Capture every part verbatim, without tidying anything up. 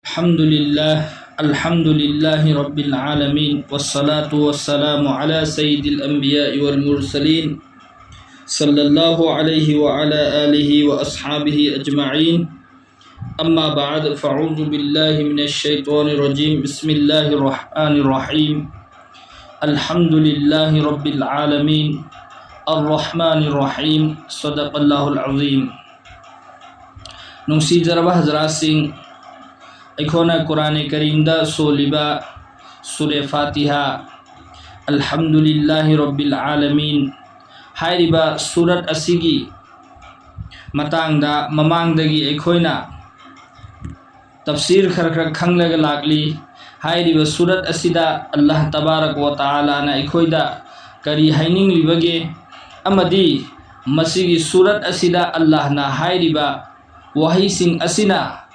الحمد لله، الحمد لله رب العالمين، والصلاة والسلام على سيد الأنبياء والمرسلين، صلى الله عليه وعلى آله وأصحابه أجمعين. أما بعد، فأعوذ بالله من الشيطان الرجيم. بسم الله الرحمن الرحيم. الحمد لله رب العالمين. الرحمن الرحيم. صدق الله العظيم. ꯅꯨꯡꯁꯤꯖꯔꯕ ꯍꯖꯔꯥꯠꯁꯤꯡ, ꯑꯩꯈꯣꯏꯅ ꯀꯨꯔꯥꯟ ꯀꯔꯤꯝꯗ ꯁꯣꯜꯂꯤꯕ ꯁꯨꯔꯦ ꯐꯥꯇꯤꯍꯥ, ꯑꯜꯍꯝꯗꯨꯂꯤꯜꯂꯥꯍꯤ ꯔꯕꯤꯜ ꯑꯥꯂꯃꯤꯟ ꯍꯥꯏꯔꯤꯕ ꯁꯨꯔꯠ ꯑꯁꯤꯒꯤ ꯃꯇꯥꯡꯗ ꯃꯃꯥꯡꯗꯒꯤ ꯑꯩꯈꯣꯏꯅ ꯇꯐꯁꯤꯔ ꯈꯔ ꯈꯔ ꯈꯪꯂꯒ ꯂꯥꯛꯂꯤ꯫ ꯍꯥꯏꯔꯤꯕ ꯁꯨꯔꯠ ꯑꯁꯤꯗ ꯑꯜꯂꯥꯍ ꯇꯕꯥꯔꯛ ꯋꯥ ꯇꯥꯂꯥꯅ ꯑꯩꯈꯣꯏꯗ ꯀꯔꯤ ꯍꯥꯏꯅꯤꯡꯂꯤꯕꯒꯦ, ꯑꯃꯗꯤ ꯃꯁꯤꯒꯤ ꯁꯨꯔꯠ ꯑꯁꯤꯗ ꯑꯜꯂꯥꯍꯅ ꯍꯥꯏꯔꯤꯕ ꯋꯥꯍꯩꯁꯤꯡ ꯑꯁꯤꯅ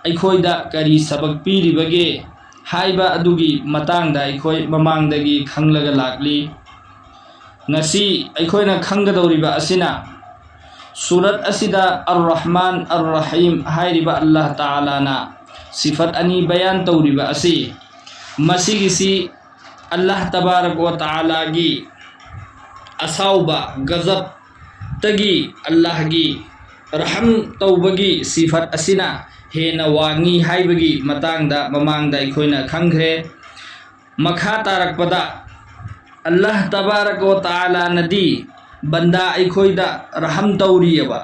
ꯑꯩꯈꯣꯏꯗ ꯀꯔꯤ ꯁꯕꯛ ꯄꯤꯔꯤꯕꯒꯦ ꯍꯥꯏꯕ ꯑꯗꯨꯒꯤ ꯃꯇꯥꯡꯗ ꯑꯩꯈꯣꯏ ꯃꯃꯥꯡꯗꯒꯤ ꯈꯪꯂꯒ ꯂꯥꯛꯂꯤ꯫ ꯉꯁꯤ ꯑꯩꯈꯣꯏꯅ ꯈꯪꯒꯗꯧꯔꯤꯕ ꯑꯁꯤꯅ ꯁꯨꯔꯠ ꯑꯁꯤꯗ ꯑꯔ ꯔꯍꯃꯥꯟ ꯑꯔ ꯔꯍꯤꯝ ꯍꯥꯏꯔꯤꯕ ꯑꯜꯂꯥꯍ ꯇꯥꯂꯥꯅ ꯁꯤꯐꯠ ꯑꯅꯤ ꯕꯌꯥꯟ ꯇꯧꯔꯤꯕ ꯑꯁꯤ, ꯃꯁꯤꯒꯤꯁꯤ ꯑꯜꯂꯥꯍ ꯇꯕꯥꯔꯛ ꯋꯥ ꯇꯥꯂꯥꯒꯤ ꯑꯁꯥꯎꯕ ꯒꯖꯕꯇꯒꯤ ꯑꯜꯂꯥꯍꯒꯤ ꯔꯍꯝ ꯇꯧꯕꯒꯤ ꯁꯤꯐꯠ ꯑꯁꯤꯅ ꯍꯦꯟꯅ ꯋꯥꯡꯉꯤ ꯍꯥꯏꯕꯒꯤ ꯃꯇꯥꯡꯗ ꯃꯃꯥꯡꯗ ꯑꯩꯈꯣꯏꯅ ꯈꯪꯈ꯭ꯔꯦ꯫ ꯃꯈꯥ ꯇꯥꯔꯛꯄꯗ ꯑꯜꯂꯥꯍ ꯇꯕꯥꯔꯛ ꯋꯥ ꯇꯥꯂꯥꯅꯗꯤ ꯕꯟꯗꯥ ꯑꯩꯈꯣꯏꯗ ꯔꯍꯝ ꯇꯧꯔꯤꯑꯕ,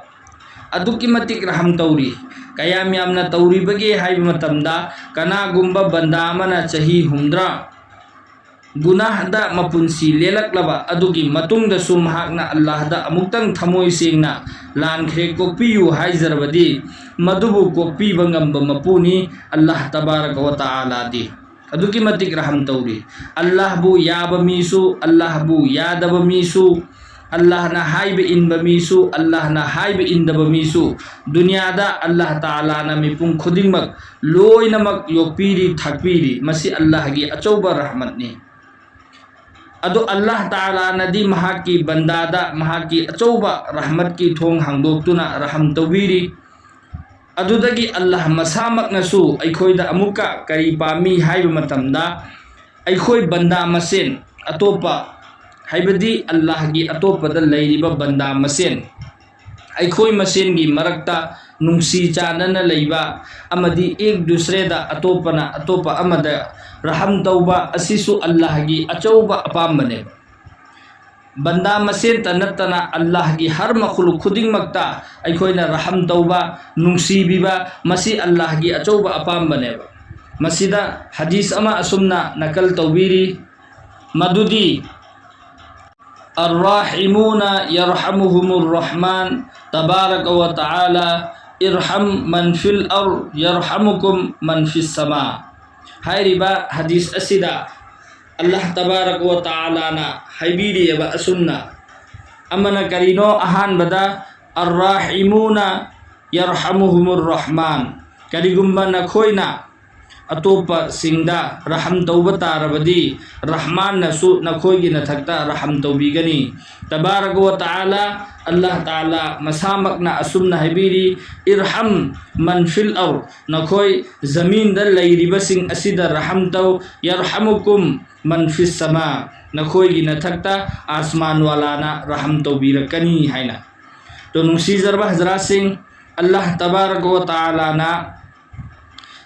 ꯑꯗꯨꯛꯀꯤ ꯃꯇꯤꯛ ꯔꯍꯝ ꯇꯧꯔꯤ꯫ ꯀꯌꯥꯝ ꯌꯥꯝꯅ ꯇꯧꯔꯤꯕꯒꯦ ꯍꯥꯏꯕ ꯃꯇꯝꯗ, ꯀꯅꯥꯒꯨꯝꯕ ꯕꯟꯗꯥ ꯑꯃꯅ ꯆꯍꯤ ꯍꯨꯝꯗ꯭ꯔꯥ ꯒꯨꯅꯥꯍꯗ ꯃꯄꯨꯟꯁꯤ ꯂꯦꯜꯂꯛꯂꯕ ꯑꯗꯨꯒꯤ ꯃꯇꯨꯡꯗꯁꯨ ꯃꯍꯥꯛꯅ ꯑꯜꯂꯥꯍꯗ ꯑꯃꯨꯛꯇꯪ ꯊꯃꯣꯏ ꯁꯦꯡꯅ ꯂꯥꯟꯈ꯭ꯔꯦ ꯀꯣꯛꯄꯤꯌꯨ ꯍꯥꯏꯖꯔꯕꯗꯤ, ꯃꯗꯨꯕꯨ ꯀꯣꯛꯄꯤꯕ ꯉꯝꯕ ꯃꯄꯨꯅꯤ ꯑꯜꯂꯥꯍ ꯇꯕꯥꯔꯛ ꯋꯥ ꯇꯥꯂꯥꯗꯤ꯫ ꯑꯗꯨꯛꯀꯤ ꯃꯇꯤꯛ ꯔꯍꯝ ꯇꯧꯔꯤ꯫ ꯑꯜꯂꯥꯍꯕꯨ ꯌꯥꯕ ꯃꯤꯁꯨ, ꯑꯜꯂꯥꯍꯕꯨ ꯌꯥꯗꯕ ꯃꯤꯁꯨ, ꯑꯜꯂꯥꯍꯅ ꯍꯥꯏꯕ ꯏꯟꯕ ꯃꯤꯁꯨ, ꯑꯜꯂꯥꯍꯅ ꯍꯥꯏꯕ ꯏꯟꯗꯕ ꯃꯤꯁꯨ, ꯗꯨꯅꯤꯌꯥꯗ ꯑꯜꯂꯥꯍ ꯇꯥꯂꯥꯅ ꯃꯤꯄꯨꯝ ꯈꯨꯗꯤꯡꯃꯛ ꯂꯣꯏꯅꯃꯛ ꯌꯣꯛꯄꯤꯔꯤ, ꯊꯥꯛꯄꯤꯔꯤ꯫ ꯃꯁꯤ ꯑꯜꯂꯥꯍꯒꯤ ꯑꯆꯧꯕ ꯔꯍꯃꯠꯅꯤ꯫ ꯑꯗꯣ ꯑꯜꯂꯥꯍ ꯇꯥꯂꯥꯅꯗꯤ ꯃꯍꯥꯛꯀꯤ ꯕꯟꯗꯥꯗ ꯃꯍꯥꯛꯀꯤ ꯑꯆꯧꯕ ꯔꯍꯃꯠꯀꯤ ꯊꯣꯡ ꯍꯥꯡꯗꯣꯛꯇꯨꯅ ꯔꯍꯝ ꯇꯧꯕꯤꯔꯤ꯫ ꯑꯗꯨꯗꯒꯤ ꯑꯜꯂꯥꯍ ꯃꯁꯥꯃꯛꯅꯁꯨ ꯑꯩꯈꯣꯏꯗ ꯑꯃꯨꯛꯀ ꯀꯔꯤ ꯄꯥꯝꯃꯤ ꯍꯥꯏꯕ ꯃꯇꯝꯗ, ꯑꯩꯈꯣꯏ ꯕꯟꯗꯥ ꯃꯁꯦꯟ, ꯑꯇꯣꯞꯄ, ꯍꯥꯏꯕꯗꯤ ꯑꯜꯂꯥꯍꯒꯤ ꯑꯇꯣꯞꯄꯗ ꯂꯩꯔꯤꯕ ꯕꯟꯗꯥ ꯃꯁꯦꯟ, ꯑꯩꯈꯣꯏ ꯃꯁꯦꯟꯒꯤ ꯃꯔꯛꯇ ꯅꯨꯡꯁꯤ ꯆꯥꯟꯅꯅ ꯂꯩꯕ ꯑꯃꯗꯤ ꯏꯛ ꯗꯨꯁꯔꯦꯗ, ꯑꯇꯣꯞꯄꯅ ꯑꯇꯣꯞꯄ ꯑꯃꯗ ꯔꯍꯝ ꯇꯧꯕ ꯑꯁꯤꯁꯨ ꯑꯜꯂꯥꯍꯒꯤ ꯑꯆꯧꯕ ꯑꯄꯥꯝꯕꯅꯦꯕ꯫ ꯕꯟꯗꯥ ꯃꯁꯦꯟꯇ ꯅꯠꯇꯅ ꯑꯜꯂꯥꯍꯒꯤ ꯍꯔ ꯃꯈꯂꯨꯛ ꯈꯨꯗꯤꯡꯃꯛꯇ ꯑꯩꯈꯣꯏꯅ ꯔꯍꯝ ꯇꯧꯕ, ꯅꯨꯡꯁꯤꯕꯤꯕ, ꯃꯁꯤ ꯑꯜꯂꯥꯍꯒꯤ ꯑꯆꯧꯕ ꯑꯄꯥꯝꯕꯅꯦꯕ꯫ ꯃꯁꯤꯗ ꯍꯗꯤꯁ ꯑꯃ ꯑꯁꯨꯝꯅ ꯅꯀꯜ ꯇꯧꯕꯤꯔꯤ, ꯃꯗꯨꯗꯤ, "الراحمون يرحمهم الرحمن تبارك وتعالى، ارحم من في الأرض يرحمكم من في السماء" ꯍꯥꯏꯔꯤꯕ ꯍꯗꯤꯁ ꯑꯁꯤꯗ ꯑꯜꯂꯥꯍ ꯇꯕꯥꯔꯛ ꯋ ꯇꯥꯂꯥꯅ ꯍꯥꯏꯕꯤꯔꯤꯑꯕ ꯑꯁꯨꯝꯅ꯫ ꯑꯃꯅ ꯀꯔꯤꯅꯣ? ꯑꯍꯥꯟꯕꯗ, "الراحمون يرحمهم الرحمن"꯫ ꯀꯔꯤꯒꯨꯝꯕ ꯅꯈꯣꯏꯅ ꯑꯇꯣꯞꯄꯁꯤꯡꯗ ꯔꯍꯝ ꯇꯧꯕ ꯇꯥꯔꯕꯗꯤ, ꯔꯍꯃꯥꯟꯅꯁꯨ ꯅꯈꯣꯏꯒꯤ ꯅꯊꯛꯇ ꯔꯍꯝ ꯇꯧꯕꯤꯒꯅꯤ꯫ ꯇꯕꯥꯔꯛ ꯋ ꯇꯥꯂꯥ, ꯑꯜꯂꯥꯍ ꯇꯥꯂꯥ ꯃꯁꯥꯃꯛꯅ ꯑꯁꯨꯝꯅ ꯍꯥꯏꯕꯤꯔꯤ, "ارحم من في الأرض"꯫ ꯅꯈꯣꯏ ꯖꯃꯤꯟꯗ ꯂꯩꯔꯤꯕꯁꯤꯡ ꯑꯁꯤꯗ ꯔꯍꯝ ꯇꯧ, "يرحمكم من في السماء"꯫ ꯅꯈꯣꯏꯒꯤ ꯅꯊꯛꯇ ꯑꯥꯁꯃꯥꯟ ꯋꯥꯂꯥꯅ ꯔꯍꯝ ꯇꯧꯕꯤꯔꯛꯀꯅꯤ ꯍꯥꯏꯅ꯫ ꯇꯣ, ꯅꯨꯡꯁꯤꯖꯔꯕ ꯍꯖꯔꯥꯠꯁꯤꯡ, ꯑꯜꯂꯥꯍ ꯇꯕꯥꯔꯛ ꯋ ꯇꯥꯂꯥꯅ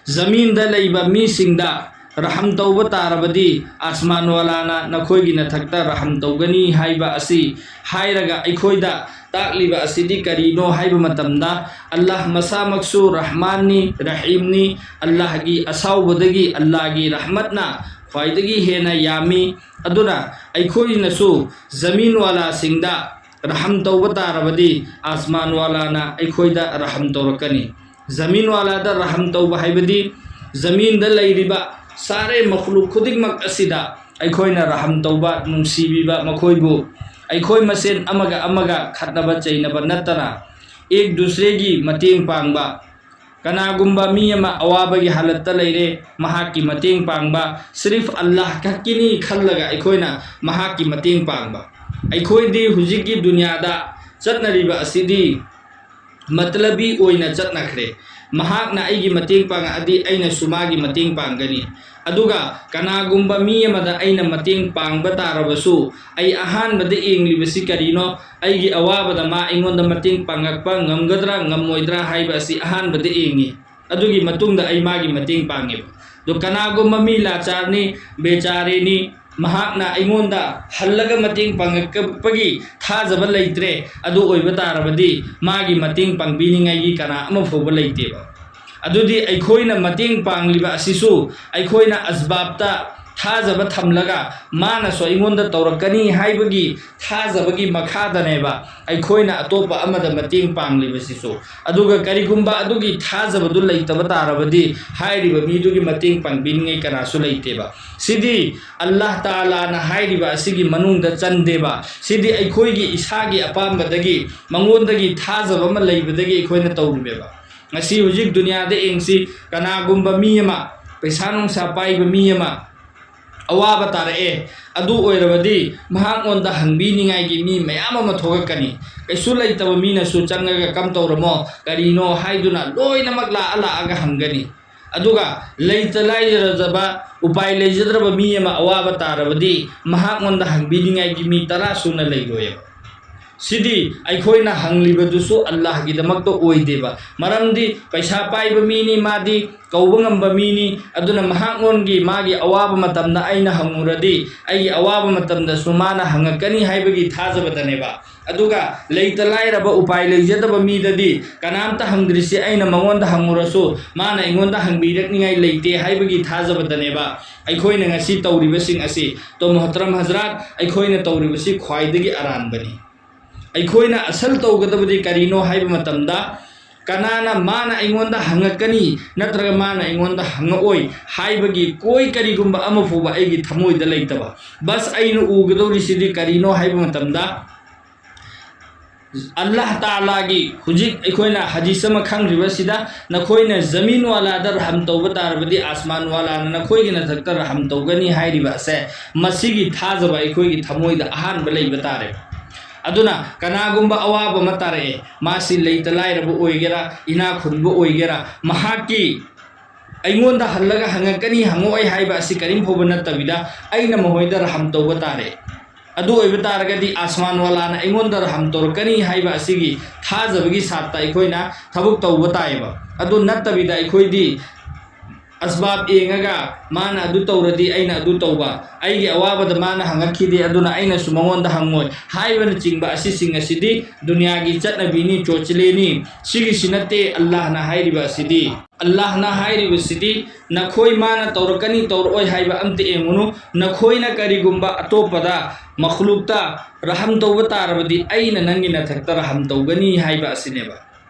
ꯖꯃꯤꯟꯗ ꯂꯩꯕ ꯃꯤꯁꯤꯡꯗ ꯔꯍꯝ ꯇꯧꯕ ꯇꯥꯔꯕꯗꯤ, ꯑꯥꯁꯃꯥꯟ ꯋꯥꯂꯥꯅ ꯅꯈꯣꯏꯒꯤ ꯅꯊꯛꯇ ꯔꯍꯝ ꯇꯧꯒꯅꯤ ꯍꯥꯏꯕ ꯑꯁꯤ ꯍꯥꯏꯔꯒ, ꯑꯩꯈꯣꯏꯗ ꯇꯥꯛꯂꯤꯕ ꯑꯁꯤꯗꯤ ꯀꯔꯤꯅꯣ ꯍꯥꯏꯕ ꯃꯇꯝꯗ, ꯑꯜꯂꯥꯍ ꯃꯁꯥꯃꯛꯁꯨ ꯔꯍꯃꯥꯟꯅꯤ, ꯔꯍꯤꯝꯅꯤ, ꯑꯜꯂꯥꯍꯒꯤ ꯑꯁꯥꯎꯕꯗꯒꯤ ꯑꯜꯂꯥꯍꯒꯤ ꯔꯍꯃꯠꯅ ꯈ꯭ꯋꯥꯏꯗꯒꯤ ꯍꯦꯟꯅ ꯌꯥꯝꯃꯤ꯫ ꯑꯗꯨꯅ ꯑꯩꯈꯣꯏꯅꯁꯨ ꯖꯃꯤꯟ ꯋꯥꯂꯥꯁꯤꯡꯗ ꯔꯍꯝ ꯇꯧꯕ ꯇꯥꯔꯕꯗꯤ, ꯑꯥꯁꯃꯥꯟ ꯋꯥꯂꯥꯅ ꯑꯩꯈꯣꯏꯗ ꯔꯍꯝ ꯇꯧꯔꯛꯀꯅꯤ꯫ ꯖꯃꯤꯟ ꯋꯥꯂꯥꯗ ꯔꯍꯝ ꯇꯧꯕ ꯍꯥꯏꯕꯗꯤ, ꯖꯃꯤꯟꯗ ꯂꯩꯔꯤꯕ ꯁꯥꯔꯦ ꯃꯈꯂꯨꯛ ꯈꯨꯗꯤꯡꯃꯛ ꯑꯁꯤꯗ ꯑꯩꯈꯣꯏꯅ ꯔꯍꯝ ꯇꯧꯕ, ꯅꯨꯡꯁꯤꯕꯤꯕ, ꯃꯈꯣꯏꯕꯨ ꯑꯩꯈꯣꯏ ꯃꯁꯦꯟ ꯑꯃꯒ ꯑꯃꯒ ꯈꯠꯅꯕ ꯆꯩꯅꯕ ꯅꯠꯇꯅ, ꯏꯛ ꯗꯨꯁꯔꯦꯒꯤ ꯃꯇꯦꯡ ꯄꯥꯡꯕ, ꯀꯅꯥꯒꯨꯝꯕ ꯃꯤ ꯑꯃ ꯑꯋꯥꯕꯒꯤ ꯍꯥꯂꯠꯇ ꯂꯩꯔꯦ, ꯃꯍꯥꯛꯀꯤ ꯃꯇꯦꯡ ꯄꯥꯡꯕ, ꯁꯤꯔꯤꯐ ꯑꯜꯂꯥꯍ ꯈꯛꯀꯤꯅꯤ ꯈꯜꯂꯒ ꯑꯩꯈꯣꯏꯅ ꯃꯍꯥꯛꯀꯤ ꯃꯇꯦꯡ ꯄꯥꯡꯕ꯫ ꯑꯩꯈꯣꯏꯗꯤ ꯍꯧꯖꯤꯛꯀꯤ ꯗꯨꯅꯤꯌꯥꯗ ꯆꯠꯅꯔꯤꯕ ꯑꯁꯤꯗꯤ ꯃꯇꯂꯕꯤ ꯑꯣꯏꯅ ꯆꯠꯅꯈ꯭ꯔꯦ꯫ ꯃꯍꯥꯛꯅ ꯑꯩꯒꯤ ꯃꯇꯦꯡ ꯄꯥꯡꯉꯛꯑꯗꯤ ꯑꯩꯅꯁꯨ ꯃꯥꯒꯤ ꯃꯇꯦꯡ ꯄꯥꯡꯒꯅꯤ꯫ ꯑꯗꯨꯒ ꯀꯅꯥꯒꯨꯝꯕ ꯃꯤ ꯑꯃꯗ ꯑꯩꯅ ꯃꯇꯦꯡ ꯄꯥꯡꯕ ꯇꯥꯔꯕꯁꯨ, ꯑꯩ ꯑꯍꯥꯟꯕꯗ ꯌꯦꯡꯂꯤꯕꯁꯤ ꯀꯔꯤꯅꯣ? ꯑꯩꯒꯤ ꯑꯋꯥꯕꯗ ꯃꯥ ꯑꯩꯉꯣꯟꯗ ꯃꯇꯦꯡ ꯄꯥꯡꯉꯛꯄ ꯉꯝꯒꯗ꯭ꯔꯥ ꯉꯝꯃꯣꯏꯗ꯭ꯔꯥ ꯍꯥꯏꯕ ꯑꯁꯤ ꯑꯍꯥꯟꯕꯗ ꯌꯦꯡꯉꯤ꯫ ꯑꯗꯨꯒꯤ ꯃꯇꯨꯡꯗ ꯑꯩ ꯃꯥꯒꯤ ꯃꯇꯦꯡ ꯄꯥꯡꯉꯦꯕ꯫ ꯑꯗꯣ ꯀꯅꯥꯒꯨꯝꯕ ꯃꯤ ꯂꯥꯆꯥꯔꯅꯤ, ꯕꯦꯆꯥꯔꯦꯅꯤ, ꯃꯍꯥꯛꯅ ꯑꯩꯉꯣꯟꯗ ꯍꯜꯂꯒ ꯃꯇꯦꯡ ꯄꯥꯡꯉꯛꯄꯒꯤ ꯊꯥꯖꯕ ꯂꯩꯇ꯭ꯔꯦ, ꯑꯗꯨ ꯑꯣꯏꯕ ꯇꯥꯔꯕꯗꯤ ꯃꯥꯒꯤ ꯃꯇꯦꯡ ꯄꯥꯡꯕꯤꯅꯤꯡꯉꯥꯏꯒꯤ ꯀꯅꯥ ꯑꯃ ꯐꯥꯎꯕ ꯂꯩꯇꯦꯕ꯫ ꯑꯗꯨꯗꯤ ꯑꯩꯈꯣꯏꯅ ꯃꯇꯦꯡ ꯄꯥꯡꯂꯤꯕ ꯑꯁꯤꯁꯨ ꯑꯩꯈꯣꯏꯅ ꯑꯁꯕꯥꯕꯇ ꯊꯥꯖꯕ ꯊꯝꯂꯒ ꯃꯥꯅꯁꯨ ꯑꯩꯉꯣꯟꯗ ꯇꯧꯔꯛꯀꯅꯤ ꯍꯥꯏꯕꯒꯤ ꯊꯥꯖꯕꯒꯤ ꯃꯈꯥꯗꯅꯦꯕ ꯑꯩꯈꯣꯏꯅ ꯑꯇꯣꯞꯄ ꯑꯃꯗ ꯃꯇꯦꯡ ꯄꯥꯡꯂꯤꯕꯁꯤꯁꯨ꯫ ꯑꯗꯨꯒ ꯀꯔꯤꯒꯨꯝꯕ ꯑꯗꯨꯒꯤ ꯊꯥꯖꯕꯗꯨ ꯂꯩꯇꯕ ꯇꯥꯔꯕꯗꯤ ꯍꯥꯏꯔꯤꯕ ꯃꯤꯗꯨꯒꯤ ꯃꯇꯦꯡ ꯄꯥꯡꯕꯤꯅꯤꯡꯉꯥꯏ ꯀꯅꯥꯁꯨ ꯂꯩꯇꯦꯕ꯫ ꯁꯤꯗꯤ ꯑꯜꯂꯥꯍ ꯇꯥꯂꯥꯅ ꯍꯥꯏꯔꯤꯕ ꯑꯁꯤꯒꯤ ꯃꯅꯨꯡꯗ ꯆꯟꯗꯦꯕ꯫ ꯁꯤꯗꯤ ꯑꯩꯈꯣꯏꯒꯤ ꯏꯁꯥꯒꯤ ꯑꯄꯥꯝꯕꯗꯒꯤ, ꯃꯉꯣꯟꯗꯒꯤ ꯊꯥꯖꯕ ꯑꯃ ꯂꯩꯕꯗꯒꯤ ꯑꯩꯈꯣꯏꯅ ꯇꯧꯔꯤꯕꯦꯕ꯫ ꯉꯁꯤ ꯍꯧꯖꯤꯛ ꯗꯨꯅꯤꯌꯥꯗ ꯌꯦꯡꯁꯤ, ꯀꯅꯥꯒꯨꯝꯕ ꯃꯤ ꯑꯃ, ꯄꯩꯁꯥ ꯅꯨꯡꯁꯥ ꯄꯥꯏꯕ ꯃꯤ ꯑꯃ ꯑꯋꯥꯕ ꯇꯥꯔꯛꯑꯦ, ꯑꯗꯨ ꯑꯣꯏꯔꯕꯗꯤ ꯃꯍꯥꯛꯉꯣꯟꯗ ꯍꯪꯕꯤꯅꯤꯡꯉꯥꯏꯒꯤ ꯃꯤ ꯃꯌꯥꯝ ꯑꯃ ꯊꯣꯛꯂꯛꯀꯅꯤ꯫ ꯀꯩꯁꯨ ꯂꯩꯇꯕ ꯃꯤꯅꯁꯨ ꯆꯪꯉꯒ "ꯀꯝ ꯇꯧꯔꯝꯃꯣ, ꯀꯔꯤꯅꯣ?" ꯍꯥꯏꯗꯨꯅ ꯂꯣꯏꯅꯃꯛ ꯂꯥꯛꯑ ꯂꯥꯛꯑꯒ ꯍꯪꯒꯅꯤ꯫ ꯑꯗꯨꯒ ꯂꯩꯇ ꯂꯥꯏꯔꯗꯕ, ꯎꯄꯥꯏ ꯂꯩꯖꯗ꯭ꯔꯕ ꯃꯤ ꯑꯃ ꯑꯋꯥꯕ ꯇꯥꯔꯕꯗꯤ ꯃꯍꯥꯛꯉꯣꯟꯗ ꯍꯪꯕꯤꯅꯤꯡꯉꯥꯏꯒꯤ ꯃꯤ ꯇꯔꯥ ꯁꯨꯅ ꯂꯩꯔꯣꯏꯕ꯫ ꯁꯤꯗꯤ ꯑꯩꯈꯣꯏꯅ ꯍꯪꯂꯤꯕꯗꯨꯁꯨ ꯑꯜꯂꯥꯍꯒꯤꯗꯃꯛꯇ ꯑꯣꯏꯗꯦꯕ꯫ ꯃꯔꯝꯗꯤ ꯄꯩꯁꯥ ꯄꯥꯏꯕ ꯃꯤꯅꯤ, ꯃꯥꯗꯤ ꯀꯧꯕ ꯉꯝꯕ ꯃꯤꯅꯤ꯫ ꯑꯗꯨꯅ ꯃꯍꯥꯛꯉꯣꯟꯒꯤ ꯃꯥꯒꯤ ꯑꯋꯥꯕ ꯃꯇꯝꯗ ꯑꯩꯅ ꯍꯪꯉꯨꯔꯗꯤ ꯑꯩꯒꯤ ꯑꯋꯥꯕ ꯃꯇꯝꯗꯁꯨ ꯃꯥꯅ ꯍꯪꯉꯛꯀꯅꯤ ꯍꯥꯏꯕꯒꯤ ꯊꯥꯖꯕꯗꯅꯦꯕ꯫ ꯑꯗꯨꯒ ꯂꯩꯇ ꯂꯥꯏꯔꯕ, ꯎꯄꯥꯏ ꯂꯩꯖꯗꯕ ꯃꯤꯗꯗꯤ ꯀꯅꯥꯝꯇ ꯍꯪꯗ꯭ꯔꯤꯁꯤ ꯑꯩꯅ ꯃꯉꯣꯟꯗ ꯍꯪꯉꯨꯔꯁꯨ ꯃꯥꯅ ꯑꯩꯉꯣꯟꯗ ꯍꯪꯕꯤꯔꯛꯅꯤꯡꯉꯥꯏ ꯂꯩꯇꯦ ꯍꯥꯏꯕꯒꯤ ꯊꯥꯖꯕꯗꯅꯦꯕ ꯑꯩꯈꯣꯏꯅ ꯉꯁꯤ ꯇꯧꯔꯤꯕꯁꯤꯡ ꯑꯁꯤ꯫ ꯇꯣ ꯃꯣꯍꯇꯔꯝ ꯍꯖꯔꯥꯠ, ꯑꯩꯈꯣꯏꯅ ꯇꯧꯔꯤꯕꯁꯤ ꯈ꯭ꯋꯥꯏꯗꯒꯤ ꯑꯔꯥꯟꯕꯅꯤ꯫ ꯑꯩꯈꯣꯏꯅ ꯑꯁꯜ ꯇꯧꯒꯗꯕꯗꯤ ꯀꯔꯤꯅꯣ ꯍꯥꯏꯕ ꯃꯇꯝꯗ, ꯀꯅꯥꯅ ꯃꯥꯅ ꯑꯩꯉꯣꯟꯗ ꯍꯪꯉꯛꯀꯅꯤ ꯅꯠꯇ꯭ꯔꯒ ꯃꯥꯅ ꯑꯩꯉꯣꯟꯗ ꯍꯪꯉꯛꯑꯣꯏ ꯍꯥꯏꯕꯒꯤ ꯀꯣꯏ ꯀꯔꯤꯒꯨꯝꯕ ꯑꯃ ꯐꯥꯎꯕ ꯑꯩꯒꯤ ꯊꯃꯣꯏꯗ ꯂꯩꯇꯕ꯫ ꯕꯁ ꯑꯩꯅ ꯎꯒꯗꯧꯔꯤꯁꯤꯗꯤ ꯀꯔꯤꯅꯣ ꯍꯥꯏꯕ ꯃꯇꯝꯗ, ꯑꯜꯂꯥꯍ ꯇꯥꯂꯥꯒꯤ ꯍꯧꯖꯤꯛ ꯑꯩꯈꯣꯏꯅ ꯍꯗꯤꯁ ꯑꯃ ꯈꯪꯈ꯭ꯔꯤꯕꯁꯤꯗ, "ꯅꯈꯣꯏꯅ ꯖꯃꯤꯟ ꯋꯥꯂꯥꯗ ꯔꯍꯝ ꯇꯧꯕ ꯇꯥꯔꯕꯗꯤ ꯑꯁꯃꯥꯟ ꯋꯥꯂꯥꯅ ꯅꯈꯣꯏꯒꯤ ꯃꯊꯛꯇ ꯔꯍꯝ ꯇꯧꯒꯅꯤ" ꯍꯥꯏꯔꯤꯕ ꯑꯁꯦ, ꯃꯁꯤꯒꯤ ꯊꯥꯖꯕ ꯑꯩꯈꯣꯏꯒꯤ ꯊꯃꯣꯏꯗ ꯑꯍꯥꯟꯕ ꯂꯩꯕ ꯇꯥꯔꯦ꯫ ꯑꯗꯨꯅ ꯀꯅꯥꯒꯨꯝꯕ ꯑꯋꯥꯕ ꯑꯃ ꯇꯥꯔꯛꯑꯦ, ꯃꯥꯁꯤ ꯂꯩꯇ ꯂꯥꯏꯔꯕ ꯑꯣꯏꯒꯦꯔꯥ, ꯏꯅꯥꯛ ꯈꯨꯟꯕ ꯑꯣꯏꯒꯦꯔꯥ, ꯃꯍꯥꯛꯀꯤ "ꯑꯩꯉꯣꯟꯗ ꯍꯜꯂꯒ ꯍꯪꯉꯛꯀꯅꯤ, ꯍꯪꯉꯛꯑꯣꯏ" ꯍꯥꯏꯕ ꯑꯁꯤ ꯀꯔꯤꯝ ꯐꯥꯎꯕ ꯅꯠꯇꯕꯤꯗ, ꯑꯩꯅ ꯃꯈꯣꯏꯗ ꯔꯍꯝ ꯇꯧꯕ ꯇꯥꯔꯦ꯫ ꯑꯗꯨ ꯑꯣꯏꯕ ꯇꯥꯔꯒꯗꯤ ꯑꯁꯃꯥꯟ ꯋꯥꯂꯥꯅ ꯑꯩꯉꯣꯟꯗ ꯔꯍꯝ ꯇꯧꯔꯛꯀꯅꯤ ꯍꯥꯏꯕ ꯑꯁꯤꯒꯤ ꯊꯥꯖꯕꯒꯤ ꯁꯥꯠꯇ ꯑꯩꯈꯣꯏꯅ ꯊꯕꯛ ꯇꯧꯕ ꯇꯥꯏꯌꯦꯕ꯫ ꯑꯗꯨ ꯅꯠꯇꯕꯤꯗ ꯑꯩꯈꯣꯏꯗꯤ ꯑꯁꯕꯥꯕ ꯌꯦꯡꯉꯒ, "ꯃꯥꯅ ꯑꯗꯨ ꯇꯧꯔꯗꯤ ꯑꯩꯅ ꯑꯗꯨ ꯇꯧꯕ, ꯑꯩꯒꯤ ꯑꯋꯥꯕꯗ ꯃꯥꯅ ꯍꯪꯉꯛꯈꯤꯗꯦ, ꯑꯗꯨꯅ ꯑꯩꯅꯁꯨ ꯃꯉꯣꯟꯗ ꯍꯪꯉꯣꯏ" ꯍꯥꯏꯕꯅꯆꯤꯡꯕ ꯑꯁꯤꯁꯤꯡ ꯑꯁꯤꯗꯤ ꯗꯨꯅꯤꯌꯥꯒꯤ ꯆꯠꯅꯕꯤꯅꯤ, ꯆꯣꯆꯂꯦꯅꯤ꯫ ꯁꯤꯒꯤꯁꯤ ꯅꯠꯇꯦ ꯑꯜꯂꯥꯍꯅ ꯍꯥꯏꯔꯤꯕ ꯑꯁꯤꯗꯤ꯫ ꯑꯜꯂꯥꯍꯅ ꯍꯥꯏꯔꯤꯕꯁꯤꯗꯤ ꯅꯈꯣꯏ ꯃꯥꯅ ꯇꯧꯔꯛꯀꯅꯤ, ꯇꯧꯔꯛꯑꯣꯏ ꯍꯥꯏꯕ ꯑꯝꯇ ꯌꯦꯡꯉꯨꯅꯨ꯫ ꯅꯈꯣꯏꯅ ꯀꯔꯤꯒꯨꯝꯕ ꯑꯇꯣꯞꯄꯗ, ꯃꯈꯂꯨꯛꯇ ꯔꯍꯝ ꯇꯧꯕ ꯇꯥꯔꯕꯗꯤ, ꯑꯩꯅ ꯅꯪꯒꯤ ꯅꯊꯛꯇ ꯔꯍꯝ ꯇꯧꯒꯅꯤ ꯍꯥꯏꯕ ꯑꯁꯤꯅꯦꯕ꯫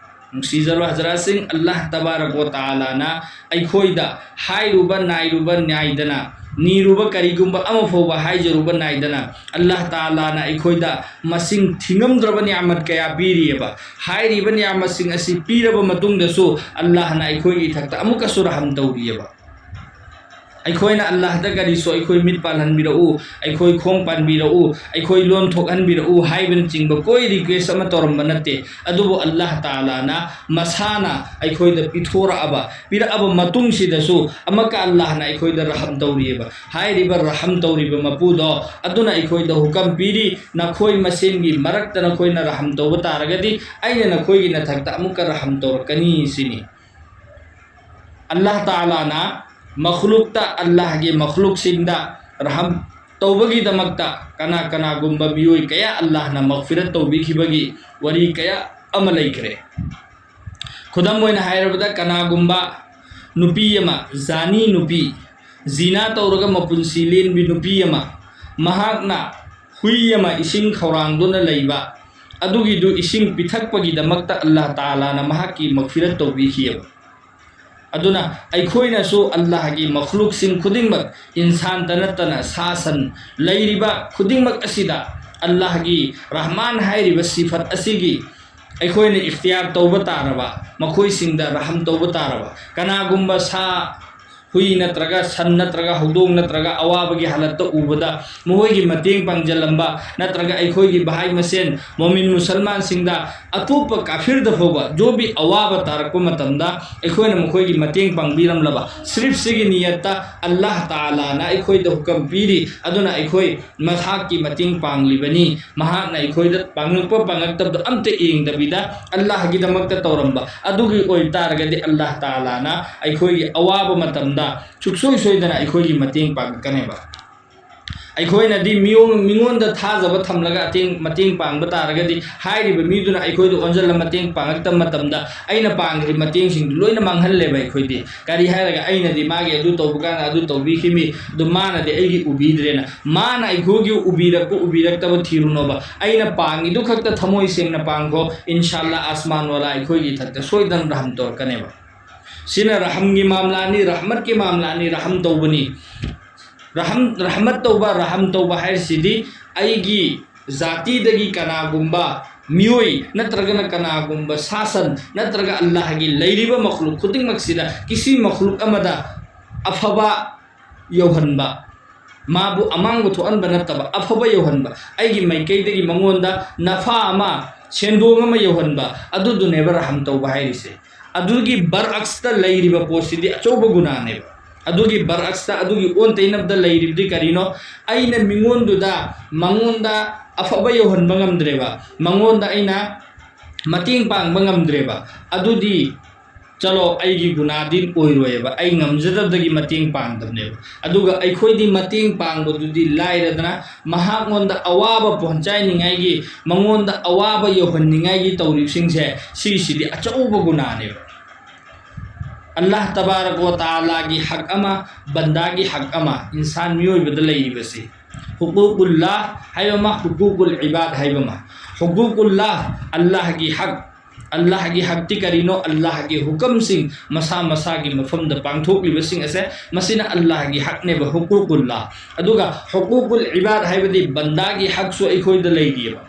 ꯅꯨꯡꯁꯤꯖꯔꯕ ꯍꯖꯔꯥꯠꯁꯤꯡ, ꯑꯜꯂꯥꯍ ꯇꯕꯥꯔꯛ ꯋ ꯇꯥꯂꯥꯅ ꯑꯩꯈꯣꯏꯗ ꯍꯥꯏꯔꯨꯕ ꯅꯥꯏꯔꯨꯕ ꯅꯥꯏꯗꯅ, ꯅꯤꯔꯨꯕ ꯀꯔꯤꯒꯨꯝꯕ ꯑꯃ ꯐꯥꯎꯕ ꯍꯥꯏꯖꯔꯨꯕ ꯅꯥꯏꯗꯅ, ꯑꯜꯂꯥꯍ ꯇꯥꯂꯥꯅ ꯑꯩꯈꯣꯏꯗ ꯃꯁꯤꯡ ꯊꯤꯉꯝꯗ꯭ꯔꯕ ꯅꯤꯌꯥꯃꯠ ꯀꯌꯥ ꯄꯤꯔꯤꯑꯕ꯫ ꯍꯥꯏꯔꯤꯕ ꯅꯤꯌꯥꯃꯠꯁꯤꯡ ꯑꯁꯤ ꯄꯤꯔꯕ ꯃꯇꯨꯡꯗꯁꯨ ꯑꯜꯂꯥꯍꯅ ꯑꯩꯈꯣꯏꯒꯤ ꯏꯊꯛꯇ ꯑꯃꯨꯛꯀꯁꯨ ꯔꯍꯝ ꯇꯧꯔꯤꯑꯕ꯫ ꯑꯩꯈꯣꯏꯅ ꯑꯜꯂꯥꯍꯗ ꯀꯔꯤꯁꯨ "ꯑꯩꯈꯣꯏ ꯃꯤꯠ ꯄꯥꯜꯍꯟꯕꯤꯔꯛꯎ, ꯑꯩꯈꯣꯏ ꯈꯣꯡ ꯄꯥꯟꯕꯤꯔꯛꯎ, ꯑꯩꯈꯣꯏ ꯂꯣꯟ ꯊꯣꯛꯍꯟꯕꯤꯔꯛꯎ" ꯍꯥꯏꯕꯅꯆꯤꯡꯕ ꯀꯣꯏ ꯔꯤꯀ꯭ꯋꯦꯁ ꯑꯃ ꯇꯧꯔꯝꯕ ꯅꯠꯇꯦ꯫ ꯑꯗꯨꯕꯨ ꯑꯜꯂꯥꯍ ꯇꯥꯂꯥꯅ ꯃꯁꯥꯅ ꯑꯩꯈꯣꯏꯗ ꯄꯤꯊꯣꯔꯛꯑꯕ, ꯄꯤꯔꯛꯑꯕ ꯃꯇꯨꯡꯁꯤꯗꯁꯨ ꯑꯃꯨꯛꯀ ꯑꯜꯂꯥꯍꯅ ꯑꯩꯈꯣꯏꯗ ꯔꯍꯝ ꯇꯧꯔꯤꯑꯕ꯫ ꯍꯥꯏꯔꯤꯕ ꯔꯍꯝ ꯇꯧꯔꯤꯕ ꯃꯄꯨꯗꯣ ꯑꯗꯨꯅ ꯑꯩꯈꯣꯏꯗ ꯍꯨꯀꯝ ꯄꯤꯔꯤ, "ꯅꯈꯣꯏ ꯃꯁꯦꯟꯒꯤ ꯃꯔꯛꯇ ꯅꯈꯣꯏꯅ ꯔꯍꯝ ꯇꯧꯕ ꯇꯥꯔꯒꯗꯤ, ꯑꯩꯅ ꯅꯈꯣꯏꯒꯤ ꯅꯊꯛꯇ ꯑꯃꯨꯛꯀ ꯔꯍꯝ ꯇꯧꯔꯛꯀꯅꯤ" ꯁꯤꯅꯤ꯫ ꯑꯜꯂꯥꯍ ꯇꯥꯂꯥꯅ ꯃꯈꯂꯨꯛꯇ, ꯑꯜꯂꯥꯍꯒꯤ ꯃꯈꯂꯨꯛꯁꯤꯡꯗ ꯔꯍꯝ ꯇꯧꯕꯒꯤꯗꯃꯛꯇ ꯀꯅꯥ ꯀꯅꯥꯒꯨꯝꯕ ꯃꯤꯑꯣꯏ ꯀꯌꯥ ꯑꯜꯂꯥꯍꯅ ꯃꯒꯐꯤꯔꯠ ꯇꯧꯕꯤꯈꯤꯕꯒꯤ ꯋꯥꯔꯤ ꯀꯌꯥ ꯑꯃ ꯂꯩꯈ꯭ꯔꯦ꯫ ꯈꯨꯗꯝ ꯑꯣꯏꯅ ꯍꯥꯏꯔꯕꯗ, ꯀꯅꯥꯒꯨꯝꯕ ꯅꯨꯄꯤ ꯑꯃ, ꯖꯥꯅꯤ ꯅꯨꯄꯤ, ꯖꯤꯅꯥ ꯇꯧꯔꯒ ꯃꯄꯨꯟꯁꯤ ꯂꯦꯟꯕꯤ ꯅꯨꯄꯤ ꯑꯃ, ꯃꯍꯥꯛꯅ ꯍꯨꯏ ꯑꯃ ꯏꯁꯤꯡ ꯈꯧꯔꯥꯡꯗꯨꯅ ꯂꯩꯕ, ꯑꯗꯨꯒꯤꯗꯨ ꯏꯁꯤꯡ ꯄꯤꯊꯛꯄꯒꯤꯗꯃꯛꯇ ꯑꯜꯂꯥꯍ ꯇꯥꯂꯥꯅ ꯃꯍꯥꯛꯀꯤ ꯃꯒꯐꯤꯔꯠ ꯇꯧꯕꯤꯈꯤꯑꯕ꯫ ꯑꯗꯨꯅ ꯑꯩꯈꯣꯏꯅꯁꯨ ꯑꯜꯂꯥꯍꯒꯤ ꯃꯈꯂꯨꯛꯁꯤꯡ ꯈꯨꯗꯤꯡꯃꯛ, ꯏꯟꯁꯥꯟꯇ ꯅꯠꯇꯅ ꯁꯥ ꯁꯟ ꯂꯩꯔꯤꯕ ꯈꯨꯗꯤꯡꯃꯛ ꯑꯁꯤꯗ ꯑꯜꯂꯥꯍꯒꯤ ꯔꯍꯃꯥꯟ ꯍꯥꯏꯔꯤꯕ ꯁꯤꯐꯠ ꯑꯁꯤꯒꯤ ꯑꯩꯈꯣꯏꯅ ꯏꯈꯇꯤꯌꯥꯔ ꯇꯧꯕ ꯇꯥꯔꯕ, ꯃꯈꯣꯏꯁꯤꯡꯗ ꯔꯍꯝ ꯇꯧꯕ ꯇꯥꯔꯕ꯫ ꯀꯅꯥꯒꯨꯝꯕ ꯁꯥ ꯍꯨꯏ ꯅꯠꯇ꯭ꯔꯒ ꯁꯟ ꯅꯠꯇ꯭ꯔꯒ ꯍꯧꯗꯣꯡ ꯅꯠꯇ꯭ꯔꯒ ꯑꯋꯥꯕꯒꯤ ꯍꯥꯂꯠꯇ ꯎꯕꯗ ꯃꯈꯣꯏꯒꯤ ꯃꯇꯦꯡ ꯄꯥꯡꯖꯜꯂꯝꯕ, ꯅꯠꯇ꯭ꯔꯒ ꯑꯩꯈꯣꯏꯒꯤ ꯚꯥꯏ ꯃꯁꯦꯟ ꯃꯣꯃꯤꯟ ꯃꯨꯁꯜꯃꯥꯟꯁꯤꯡꯗ ꯑꯇꯣꯞꯄ ꯀꯥꯐꯤꯔꯗ ꯐꯥꯎꯕ ꯖꯣꯕꯤ ꯑꯋꯥꯕ ꯇꯥꯔꯛꯄ ꯃꯇꯝꯗ ꯑꯩꯈꯣꯏꯅ ꯃꯈꯣꯏꯒꯤ ꯃꯇꯦꯡ ꯄꯥꯡꯕꯤꯔꯝꯂꯕ, ꯁꯤꯔꯤꯐꯁꯤꯒꯤ ꯅꯤꯌꯠꯇ ꯑꯜꯂꯥꯍ ꯇꯥꯂꯥꯅ ꯑꯩꯈꯣꯏꯗ ꯍꯨꯀꯝ ꯄꯤꯔꯤ, ꯑꯗꯨꯅ ꯑꯩꯈꯣꯏ ꯃꯍꯥꯛꯀꯤ ꯃꯇꯦꯡ ꯄꯥꯡꯂꯤꯕꯅꯤ, ꯃꯍꯥꯛꯅ ꯑꯩꯈꯣꯏꯗ ꯄꯥꯡꯉꯛꯄ ꯄꯥꯡꯉꯛꯇꯕꯗꯣ ꯑꯝꯇ ꯌꯦꯡꯗꯕꯤꯗ ꯑꯜꯂꯥꯍꯒꯤꯗꯃꯛꯇ ꯇꯧꯔꯝꯕ ꯑꯗꯨꯒꯤ ꯑꯣꯏꯇꯥꯔꯒꯗꯤ ꯑꯜꯂꯥꯍ ꯇꯥꯂꯥꯅ ꯑꯩꯈꯣꯏꯒꯤ ꯑꯋꯥꯕ ꯃꯇꯝꯗ ꯁꯨꯛꯁꯣꯏ ꯁꯣꯏꯗꯅ ꯑꯩꯈꯣꯏꯒꯤ ꯃꯇꯦꯡ ꯄꯥꯡꯉꯛꯀꯅꯦꯕ꯫ ꯑꯩꯈꯣꯏꯅꯗꯤ ꯃꯤꯑꯣ-, ꯃꯤꯉꯣꯟꯗ ꯊꯥꯖꯕ ꯊꯝꯂꯒ ꯑꯇꯦꯡ-, ꯃꯇꯦꯡ ꯄꯥꯡꯕ ꯇꯥꯔꯒꯗꯤ ꯍꯥꯏꯔꯤꯕ ꯃꯤꯗꯨꯅ ꯑꯩꯈꯣꯏꯗ ꯑꯣꯟꯁꯤꯜꯂ ꯃꯇꯦꯡ ꯄꯥꯡꯉꯛꯇꯕ ꯃꯇꯝꯗ ꯑꯩꯅ ꯄꯥꯡꯈ꯭ꯔꯤꯕ ꯃꯇꯦꯡꯁꯤꯡꯗꯨ ꯂꯣꯏꯅ ꯃꯥꯡꯍꯜꯂꯦꯕ ꯑꯩꯈꯣꯏꯗꯤ꯫ ꯀꯔꯤ ꯍꯥꯏꯔꯒ ꯑꯩꯅꯗꯤ ꯃꯥꯒꯤ ꯑꯗꯨ ꯇꯧꯕ ꯀꯥꯟꯗ ꯑꯗꯨ ꯇꯧꯕꯤꯈꯤꯃꯤ, ꯑꯗꯨ ꯃꯥꯅꯗꯤ ꯑꯩꯒꯤ ꯎꯕꯤꯗ꯭ꯔꯦꯅ꯫ ꯃꯥꯅ ꯑꯩꯈꯣꯏꯒꯤ ꯎꯕꯤꯔꯛꯄ ꯎꯕꯤꯔꯛꯇꯕ ꯊꯤꯔꯨꯅꯣꯕ꯫ ꯑꯩꯅ ꯄꯥꯡꯉꯤꯗꯨ ꯈꯛꯇ ꯊꯃꯣꯏ ꯁꯦꯡꯅ ꯄꯥꯡꯈꯣ, ꯏꯟꯁꯥꯜꯂꯥ ꯑꯁꯃꯥꯟ ꯋꯥꯂꯥ ꯑꯩꯈꯣꯏꯒꯤ ꯏꯊꯛꯇ ꯁꯣꯏꯗꯅ ꯔꯍꯝ ꯇꯧꯔꯛꯀꯅꯦꯕ꯫ ꯁꯤꯅ ꯔꯍꯝꯒꯤ ꯃꯥꯝꯂꯥꯅꯤ, ꯔꯍꯃꯠꯀꯤ ꯃꯥꯝꯂꯥꯅꯤ, ꯔꯍꯝ ꯇꯧꯕꯅꯤ꯫ ꯔꯍꯝ, ꯔꯍꯃꯠ ꯇꯧꯕ, ꯔꯍꯝ ꯇꯧꯕ ꯍꯥꯏꯔꯤꯁꯤꯗꯤ ꯑꯩꯒꯤ ꯖꯥꯇꯤꯗꯒꯤ ꯀꯅꯥꯒꯨꯝꯕ ꯃꯤꯑꯣꯏ ꯅꯠꯇ꯭ꯔꯒꯅ ꯀꯅꯥꯒꯨꯝꯕ ꯁꯥꯁꯟ ꯅꯠꯇ꯭ꯔꯒ ꯑꯜꯂꯥꯍꯒꯤ ꯂꯩꯔꯤꯕ ꯃꯈꯂꯨꯛ ꯈꯨꯗꯤꯡꯃꯛꯁꯤꯗ ꯀꯤꯁꯤ ꯃꯈꯂꯨꯛ ꯑꯃꯗ ꯑꯐꯕ ꯌꯧꯍꯟꯕ, ꯃꯥꯕꯨ ꯑꯃꯥꯡꯕ ꯊꯣꯛꯍꯟꯕ ꯅꯠꯇꯕ ꯑꯐꯕ ꯌꯧꯍꯟꯕ, ꯑꯩꯒꯤ ꯃꯥꯏꯀꯩꯗꯒꯤ ꯃꯉꯣꯟꯗ ꯅꯐꯥ ꯑꯃ, ꯁꯦꯟꯗꯣꯡ ꯑꯃ ꯌꯧꯍꯟꯕ, ꯑꯗꯨꯗꯨꯅꯦꯕ ꯔꯍꯝ ꯇꯧꯕ ꯍꯥꯏꯔꯤꯁꯦ꯫ ꯑꯗꯨꯒꯤ ꯕꯔꯑꯛꯁꯇ ꯂꯩꯔꯤꯕ ꯄꯣꯠꯁꯤꯗꯤ ꯑꯆꯧꯕ ꯒꯨꯅꯥꯅꯦꯕ꯫ ꯑꯗꯨꯒꯤ ꯕꯔꯑꯛꯁꯇ, ꯑꯗꯨꯒꯤ ꯑꯣꯟ ꯇꯩꯅꯕꯗ ꯂꯩꯔꯤꯕꯗꯤ ꯀꯔꯤꯅꯣ? ꯑꯩꯅ ꯃꯤꯉꯣꯟꯗꯨꯗ, ꯃꯉꯣꯟꯗ ꯑꯐꯕ ꯌꯧꯍꯟꯕ ꯉꯝꯗ꯭ꯔꯦꯕ, ꯃꯉꯣꯟꯗ ꯑꯩꯅ ꯃꯇꯦꯡ ꯄꯥꯡꯕ ꯉꯝꯗ꯭ꯔꯦꯕ, ꯑꯗꯨꯗꯤ ꯆꯂꯣ, ꯑꯩꯒꯤ ꯒꯨꯅꯥꯗꯤ ꯑꯣꯏꯔꯣꯏꯕ, ꯑꯩ ꯉꯝꯖꯗꯕꯗꯒꯤ ꯃꯇꯦꯡ ꯄꯥꯡꯗꯕꯅꯦꯕ꯫ ꯑꯗꯨꯒ ꯑꯩꯈꯣꯏꯗꯤ ꯃꯇꯦꯡ ꯄꯥꯡꯕꯗꯨꯗꯤ ꯂꯥꯏꯔꯗꯅ, ꯃꯍꯥꯛꯉꯣꯟꯗ ꯑꯋꯥꯕ ꯄꯣꯟꯆꯥꯏꯅꯤꯡꯉꯥꯏꯒꯤ, ꯃꯉꯣꯟꯗ ꯑꯋꯥꯕ ꯌꯧꯍꯟꯅꯤꯡꯉꯥꯏꯒꯤ ꯇꯧꯔꯤꯕꯁꯤꯡꯁꯦ, ꯁꯤꯁꯤꯗꯤ ꯑꯆꯧꯕ ꯒꯨꯅꯥꯅꯦꯕ꯫ ꯑꯜꯂꯥꯍ ꯇꯕꯥꯔꯛ ꯋ ꯇꯥꯂꯥꯒꯤ ꯍꯛ ꯑꯃ, ꯕꯟꯗꯥꯒꯤ ꯍꯛ ꯑꯃ, ꯏꯟꯁꯥꯟ ꯃꯤꯑꯣꯏꯕꯗ ꯂꯩꯔꯤꯕꯁꯤ꯫ ꯍꯨꯀꯨꯀꯨꯜꯂꯥꯍ ꯍꯥꯏꯕ ꯑꯃ, ꯍꯨꯀꯨꯀꯨꯜ ꯏꯕꯥꯗ ꯍꯥꯏꯕ ꯑꯃ꯫ ꯍꯨꯀꯨꯀꯨꯜꯂꯥꯍ, ꯑꯜꯂꯥꯍꯒꯤ ꯍꯛ, ꯑꯜꯂꯥꯍꯒꯤ ꯍꯛꯇꯤ ꯀꯔꯤꯅꯣ? ꯑꯜꯂꯥꯍꯒꯤ ꯍꯨꯀꯝꯁꯤꯡ ꯃꯁꯥ ꯃꯁꯥꯒꯤ ꯃꯐꯝꯗ ꯄꯥꯡꯊꯣꯛꯂꯤꯕꯁꯤꯡ ꯑꯁꯦ, ꯃꯁꯤꯅ ꯑꯜꯂꯥꯍꯒꯤ ꯍꯛꯅꯦꯕ, ꯍꯨꯀꯨꯀꯨꯜꯂꯥꯍ꯫ ꯑꯗꯨꯒ ꯍꯨꯀꯨꯀꯨꯜ ꯏꯕꯥꯗ ꯍꯥꯏꯕꯗꯤ ꯕꯟꯗꯥꯒꯤ ꯍꯛꯁꯨ ꯑꯩꯈꯣꯏꯗ ꯂꯩꯔꯤꯑꯕ꯫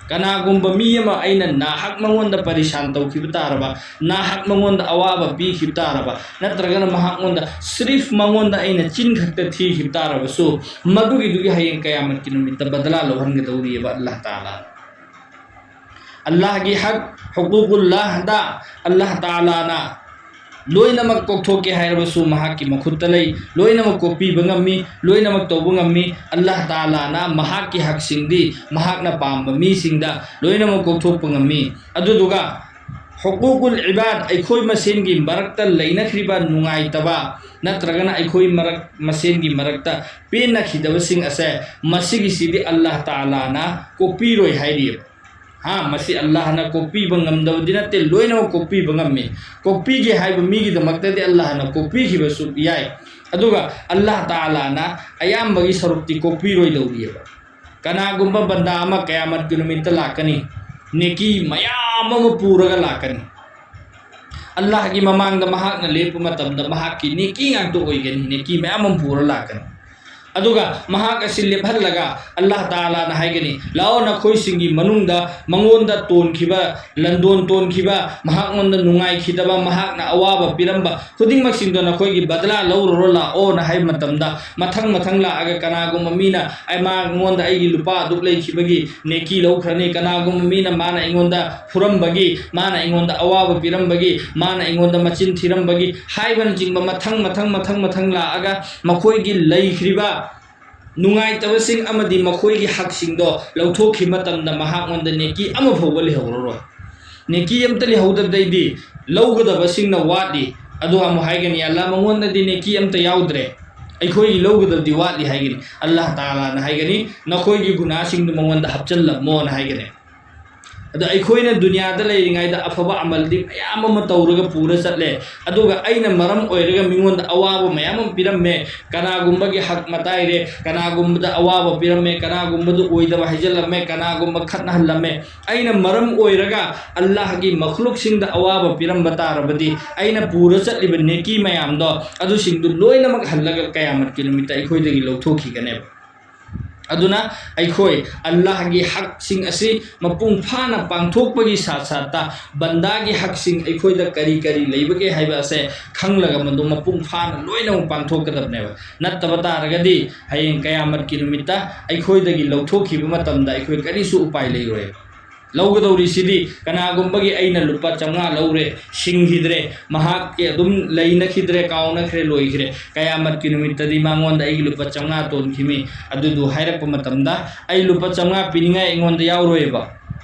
ꯀꯅꯥꯒꯨꯝꯕ ꯃꯤ ꯑꯃ ꯑꯩꯅ ꯅꯥꯍꯛ ꯃꯉꯣꯟꯗ ꯄꯔꯤꯁꯥꯟ ꯇꯧꯈꯤꯕ ꯇꯥꯔꯕ, ꯅꯥꯍꯛ ꯃꯉꯣꯟꯗ ꯑꯋꯥꯕ ꯄꯤꯈꯤꯕ ꯇꯥꯔꯕ, ꯅꯠꯇ꯭ꯔꯒꯅ ꯃꯍꯥꯛꯉꯣꯟꯗ ꯁ꯭ꯔꯤꯐ ꯃꯉꯣꯟꯗ ꯑꯩꯅ ꯆꯤꯟ ꯈꯛꯇ ꯊꯤꯈꯤꯕ ꯇꯥꯔꯕꯁꯨ, ꯃꯗꯨꯒꯤꯗꯨꯒꯤ ꯍꯌꯦꯡ ꯀꯌꯥꯃꯠꯀꯤ ꯅꯨꯃꯤꯠꯇ ꯕꯗꯂꯥ ꯂꯧꯍꯟꯒꯗꯧꯔꯤꯑꯕ ꯑꯜꯂꯥꯍ ꯇꯥꯂꯥ꯫ ꯑꯜꯂꯥꯍꯒꯤ ꯍꯛ, ꯍꯨꯀꯨꯀꯨꯜꯂꯥꯍꯗ ꯑꯜꯂꯥꯍ ꯇꯥꯂꯥꯅ ꯂꯣꯏꯅꯃꯛ ꯀꯣꯛꯊꯣꯛꯀꯦ ꯍꯥꯏꯔꯕꯁꯨ ꯃꯍꯥꯛꯀꯤ ꯃꯈꯨꯠꯇ ꯂꯩ꯫ ꯂꯣꯏꯅꯃꯛ ꯀꯣꯛꯄꯤꯕ ꯉꯝꯃꯤ, ꯂꯣꯏꯅꯃꯛ ꯇꯧꯕ ꯉꯝꯃꯤ꯫ ꯑꯜꯂꯥꯍ ꯇꯥꯂꯥꯅ ꯃꯍꯥꯛꯀꯤ ꯍꯛꯁꯤꯡꯗꯤ ꯃꯍꯥꯛꯅ ꯄꯥꯝꯕ ꯃꯤꯁꯤꯡꯗ ꯂꯣꯏꯅꯃꯛ ꯀꯣꯛꯊꯣꯛꯄ ꯉꯝꯃꯤ꯫ ꯑꯗꯨꯗꯨꯒ ꯍꯨꯀꯨꯀꯨꯜ ꯏꯕꯥꯗ, ꯑꯩꯈꯣꯏ ꯃꯁꯦꯟꯒꯤ ꯃꯔꯛꯇ ꯂꯩꯅꯈ꯭ꯔꯤꯕ ꯅꯨꯡꯉꯥꯏꯇꯕ ꯅꯠꯇ꯭ꯔꯒꯅ ꯑꯩꯈꯣꯏ ꯃꯔꯛ, ꯃꯁꯦꯟꯒꯤ ꯃꯔꯛꯇ ꯄꯦꯟꯅꯈꯤꯗꯕꯁꯤꯡ ꯑꯁꯦ, ꯃꯁꯤꯒꯤꯁꯤꯗꯤ ꯑꯜꯂꯥꯍ ꯇꯥꯂꯥꯅ ꯀꯣꯛꯄꯤꯔꯣꯏ ꯍꯥꯏꯔꯤꯑꯕ꯫ ꯍꯥ, ꯃꯁꯤ ꯑꯜꯂꯥꯍꯅ ꯀꯣꯛꯄꯤꯕ ꯉꯝꯗꯕꯗꯤ ꯅꯠꯇꯦ, ꯂꯣꯏꯅꯃꯛ ꯀꯣꯛꯄꯤꯕ ꯉꯝꯃꯤ꯫ ꯀꯣꯛꯄꯤꯒꯦ ꯍꯥꯏꯕ ꯃꯤꯒꯤꯗꯃꯛꯇꯗꯤ ꯑꯜꯂꯥꯍꯅ ꯀꯣꯛꯄꯤꯈꯤꯕꯁꯨ ꯌꯥꯏ꯫ ꯑꯗꯨꯒ ꯑꯜꯂꯥꯍ ꯇꯥꯂꯥꯅ ꯑꯌꯥꯝꯕꯒꯤ ꯁꯔꯨꯛꯇꯤ ꯀꯣꯛꯄꯤꯔꯣꯏꯗꯧꯔꯤꯑꯕ꯫ ꯀꯅꯥꯒꯨꯝꯕ ꯕꯟꯗꯥ ꯑꯃ ꯀꯌꯥꯃꯠꯀꯤ ꯅꯨꯃꯤꯠꯇ ꯂꯥꯛꯀꯅꯤ, ꯅꯦꯀꯤ ꯃꯌꯥꯝ ꯑꯃ ꯄꯨꯔꯒ ꯂꯥꯛꯀꯅꯤ꯫ ꯑꯜꯂꯥꯍꯒꯤ ꯃꯃꯥꯡꯗ ꯃꯍꯥꯛꯅ ꯂꯦꯞꯄ ꯃꯇꯝꯗ ꯃꯍꯥꯛꯀꯤ ꯅꯦꯀꯤ ꯉꯥꯛꯇ ꯑꯣꯏꯒꯅꯤ, ꯅꯦꯀꯤ ꯃꯌꯥꯝ ꯑꯃ ꯄꯨꯔ ꯂꯥꯛꯀꯅꯤ꯫ ꯑꯗꯨꯒ ꯃꯍꯥꯛ ꯑꯁꯤ ꯂꯦꯞꯍꯜꯂꯒ ꯑꯜꯂꯥꯍ ꯇꯥꯂꯥꯅ ꯍꯥꯏꯒꯅꯤ, "ꯂꯥꯛꯑꯣ, ꯅꯈꯣꯏꯁꯤꯡꯒꯤ ꯃꯅꯨꯡꯗ ꯃꯉꯣꯟꯗ ꯇꯣꯟꯈꯤꯕ, ꯂꯟꯗꯣꯟ ꯇꯣꯟꯈꯤꯕ, ꯃꯍꯥꯛꯉꯣꯟꯗ ꯅꯨꯡꯉꯥꯏꯈꯤꯗꯕ, ꯃꯍꯥꯛꯅ ꯑꯋꯥꯕ ꯄꯤꯔꯝꯕ ꯈꯨꯗꯤꯡꯃꯛꯁꯤꯡꯗꯣ ꯅꯈꯣꯏꯒꯤ ꯕꯗꯂꯥ ꯂꯧꯔꯨꯔꯣ ꯂꯥꯛꯑꯣꯅ" ꯍꯥꯏꯕ ꯃꯇꯝꯗ, ꯃꯊꯪ ꯃꯊꯪ ꯂꯥꯛꯑꯒ ꯀꯅꯥꯒꯨꯝꯕ ꯃꯤꯅ, "ꯑꯩ, ꯃꯉꯣꯟꯗ ꯑꯩꯒꯤ ꯂꯨꯄꯥ ꯑꯗꯨꯛ ꯂꯩꯈꯤꯕꯒꯤ ꯅꯦꯀꯤ ꯂꯧꯈ꯭ꯔꯅꯤ, ꯀꯅꯥꯒꯨꯝꯕ ꯃꯤꯅ ꯃꯥꯅ ꯑꯩꯉꯣꯟꯗ ꯐꯨꯔꯝꯕꯒꯤ, ꯃꯥꯅ ꯑꯩꯉꯣꯟꯗ ꯑꯋꯥꯕ ꯄꯤꯔꯝꯕꯒꯤ, ꯃꯥꯅ ꯑꯩꯉꯣꯟꯗ ꯃꯆꯤꯟ ꯊꯤꯔꯝꯕꯒꯤ" ꯍꯥꯏꯕꯅꯆꯤꯡꯕ ꯃꯊꯪ ꯃꯊꯪ ꯃꯊꯪ ꯃꯊꯪ ꯂꯥꯛꯑꯒ ꯃꯈꯣꯏꯒꯤ ꯂꯩꯈ꯭ꯔꯤꯕ ꯅꯨꯡꯉꯥꯏꯇꯕꯁꯤꯡ ꯑꯃꯗꯤ ꯃꯈꯣꯏꯒꯤ ꯍꯛꯁꯤꯡꯗꯣ ꯂꯧꯊꯣꯛꯈꯤꯕ ꯃꯇꯝꯗ ꯃꯍꯥꯛꯉꯣꯟꯗ ꯅꯦꯀꯤ ꯑꯃ ꯐꯥꯎꯕ ꯂꯩꯍꯧꯔꯔꯣꯏ꯫ ꯅꯦꯀꯤ ꯑꯃꯇ ꯂꯩꯍꯧꯗꯕꯗꯩꯗꯤ ꯂꯧꯒꯗꯕꯁꯤꯡꯅ ꯋꯥꯠꯂꯤ꯫ ꯑꯗꯨꯒ ꯑꯃꯨꯛ ꯍꯥꯏꯒꯅꯤ, "ꯑꯜꯂꯥꯍ, ꯃꯉꯣꯟꯗꯗꯤ ꯅꯦꯀꯤ ꯑꯝꯇ ꯌꯥꯎꯗ꯭ꯔꯦ, ꯑꯩꯈꯣꯏꯒꯤ ꯂꯧꯒꯗꯕꯗꯤ ꯋꯥꯠꯂꯤ" ꯍꯥꯏꯒꯅꯤ꯫ ꯑꯜꯂꯥꯍ ꯇꯥꯂꯥꯅ ꯍꯥꯏꯒꯅꯤ, "ꯅꯈꯣꯏꯒꯤ ꯒꯨꯅꯥꯁꯤꯡꯗꯨ ꯃꯉꯣꯟꯗ ꯍꯥꯞꯆꯤꯜꯂꯝꯃꯣꯅ" ꯍꯥꯏꯒꯅꯤ꯫ ꯑꯗꯣ ꯑꯩꯈꯣꯏꯅ ꯗꯨꯅꯤꯌꯥꯗ ꯂꯩꯔꯤꯉꯩꯗ ꯑꯐꯕ ꯑꯃꯜꯗꯤ ꯃꯌꯥꯝ ꯑꯃ ꯇꯧꯔꯒ ꯄꯨꯔ ꯆꯠꯂꯦ, ꯑꯗꯨꯒ ꯑꯩꯅ ꯃꯔꯝ ꯑꯣꯏꯔꯒ ꯃꯤꯉꯣꯟꯗ ꯑꯋꯥꯕ ꯃꯌꯥꯝ ꯑꯃ ꯄꯤꯔꯝꯃꯦ, ꯀꯅꯥꯒꯨꯝꯕꯒꯤ ꯍꯛ ꯃꯇꯥꯏꯔꯦ, ꯀꯅꯥꯒꯨꯝꯕꯗ ꯑꯋꯥꯕ ꯄꯤꯔꯝꯃꯦ, ꯀꯅꯥꯒꯨꯝꯕꯗ ꯑꯣꯏꯗꯕ ꯍꯥꯏꯖꯤꯜꯂꯝꯃꯦ, ꯀꯅꯥꯒꯨꯝꯕ ꯈꯠꯅꯍꯜꯂꯝꯃꯦ, ꯑꯩꯅ ꯃꯔꯝ ꯑꯣꯏꯔꯒ ꯑꯜꯂꯥꯍꯒꯤ ꯃꯈꯂꯨꯛꯁꯤꯡꯗ ꯑꯋꯥꯕ ꯄꯤꯔꯝꯕ ꯇꯥꯔꯕꯗꯤ, ꯑꯩꯅ ꯄꯨꯔ ꯆꯠꯂꯤꯕ ꯅꯦꯀꯤ ꯃꯌꯥꯝꯗꯣ, ꯑꯗꯨꯁꯤꯡꯗꯨ ꯂꯣꯏꯅꯃꯛ ꯍꯜꯂꯒ ꯀꯌꯥꯃꯠꯀꯤ ꯅꯨꯃꯤꯠꯇ ꯑꯩꯈꯣꯏꯗꯒꯤ ꯂꯧꯊꯣꯛꯈꯤꯒꯅꯦꯕ꯫ ꯑꯗꯨꯅ ꯑꯩꯈꯣꯏ ꯑꯜꯂꯥꯍꯒꯤ ꯍꯛꯁꯤꯡ ꯑꯁꯤ ꯃꯄꯨꯡ ꯐꯥꯅ ꯄꯥꯡꯊꯣꯛꯄꯒꯤ ꯁꯥꯠ ꯁꯥꯠꯇ ꯕꯟꯗꯥꯒꯤ ꯍꯛꯁꯤꯡ ꯑꯩꯈꯣꯏꯗ ꯀꯔꯤ ꯀꯔꯤ ꯂꯩꯕꯒꯦ ꯍꯥꯏꯕ ꯑꯁꯦ ꯈꯪꯂꯒ ꯃꯗꯨ ꯃꯄꯨꯡ ꯐꯥꯅ ꯂꯣꯏꯅꯃꯛ ꯄꯥꯡꯊꯣꯛꯀꯗꯕꯅꯦꯕ꯫ ꯅꯠꯇꯕ ꯇꯥꯔꯒꯗꯤ ꯍꯌꯦꯡ ꯀꯌꯥꯃꯠꯀꯤ ꯅꯨꯃꯤꯠꯇ ꯑꯩꯈꯣꯏꯗꯒꯤ ꯂꯧꯊꯣꯛꯈꯤꯕ ꯃꯇꯝꯗ ꯑꯩꯈꯣꯏ ꯀꯔꯤꯁꯨ ꯎꯄꯥꯏ ꯂꯩꯔꯣꯏꯕ꯫ ꯂꯧꯒꯗꯧꯔꯤꯁꯤꯗꯤ ꯀꯅꯥꯒꯨꯝꯕꯒꯤ ꯑꯩꯅ ꯂꯨꯄꯥ ꯆꯥꯝꯃꯉꯥ ꯂꯧꯔꯦ, ꯁꯤꯡꯈꯤꯗ꯭ꯔꯦ, ꯃꯍꯥꯛꯀꯤ ꯑꯗꯨꯝ ꯂꯩꯅꯈꯤꯗ꯭ꯔꯦ, ꯀꯥꯎꯅꯈ꯭ꯔꯦ, ꯂꯣꯏꯈ꯭ꯔꯦ, ꯀꯌꯥꯃꯠꯀꯤ ꯅꯨꯃꯤꯠꯇꯗꯤ ꯃꯉꯣꯟꯗ ꯑꯩꯒꯤ ꯂꯨꯄꯥ ꯆꯥꯝꯃꯉꯥ ꯇꯣꯟꯈꯤꯃꯤ ꯑꯗꯨꯗꯨ ꯍꯥꯏꯔꯛꯄ ꯃꯇꯝꯗ ꯑꯩ ꯂꯨꯄꯥ ꯆꯥꯝꯃꯉꯥ ꯄꯤꯅꯤꯡꯉꯥꯏ ꯑꯩꯉꯣꯟꯗ ꯌꯥꯎꯔꯣꯏꯕ꯫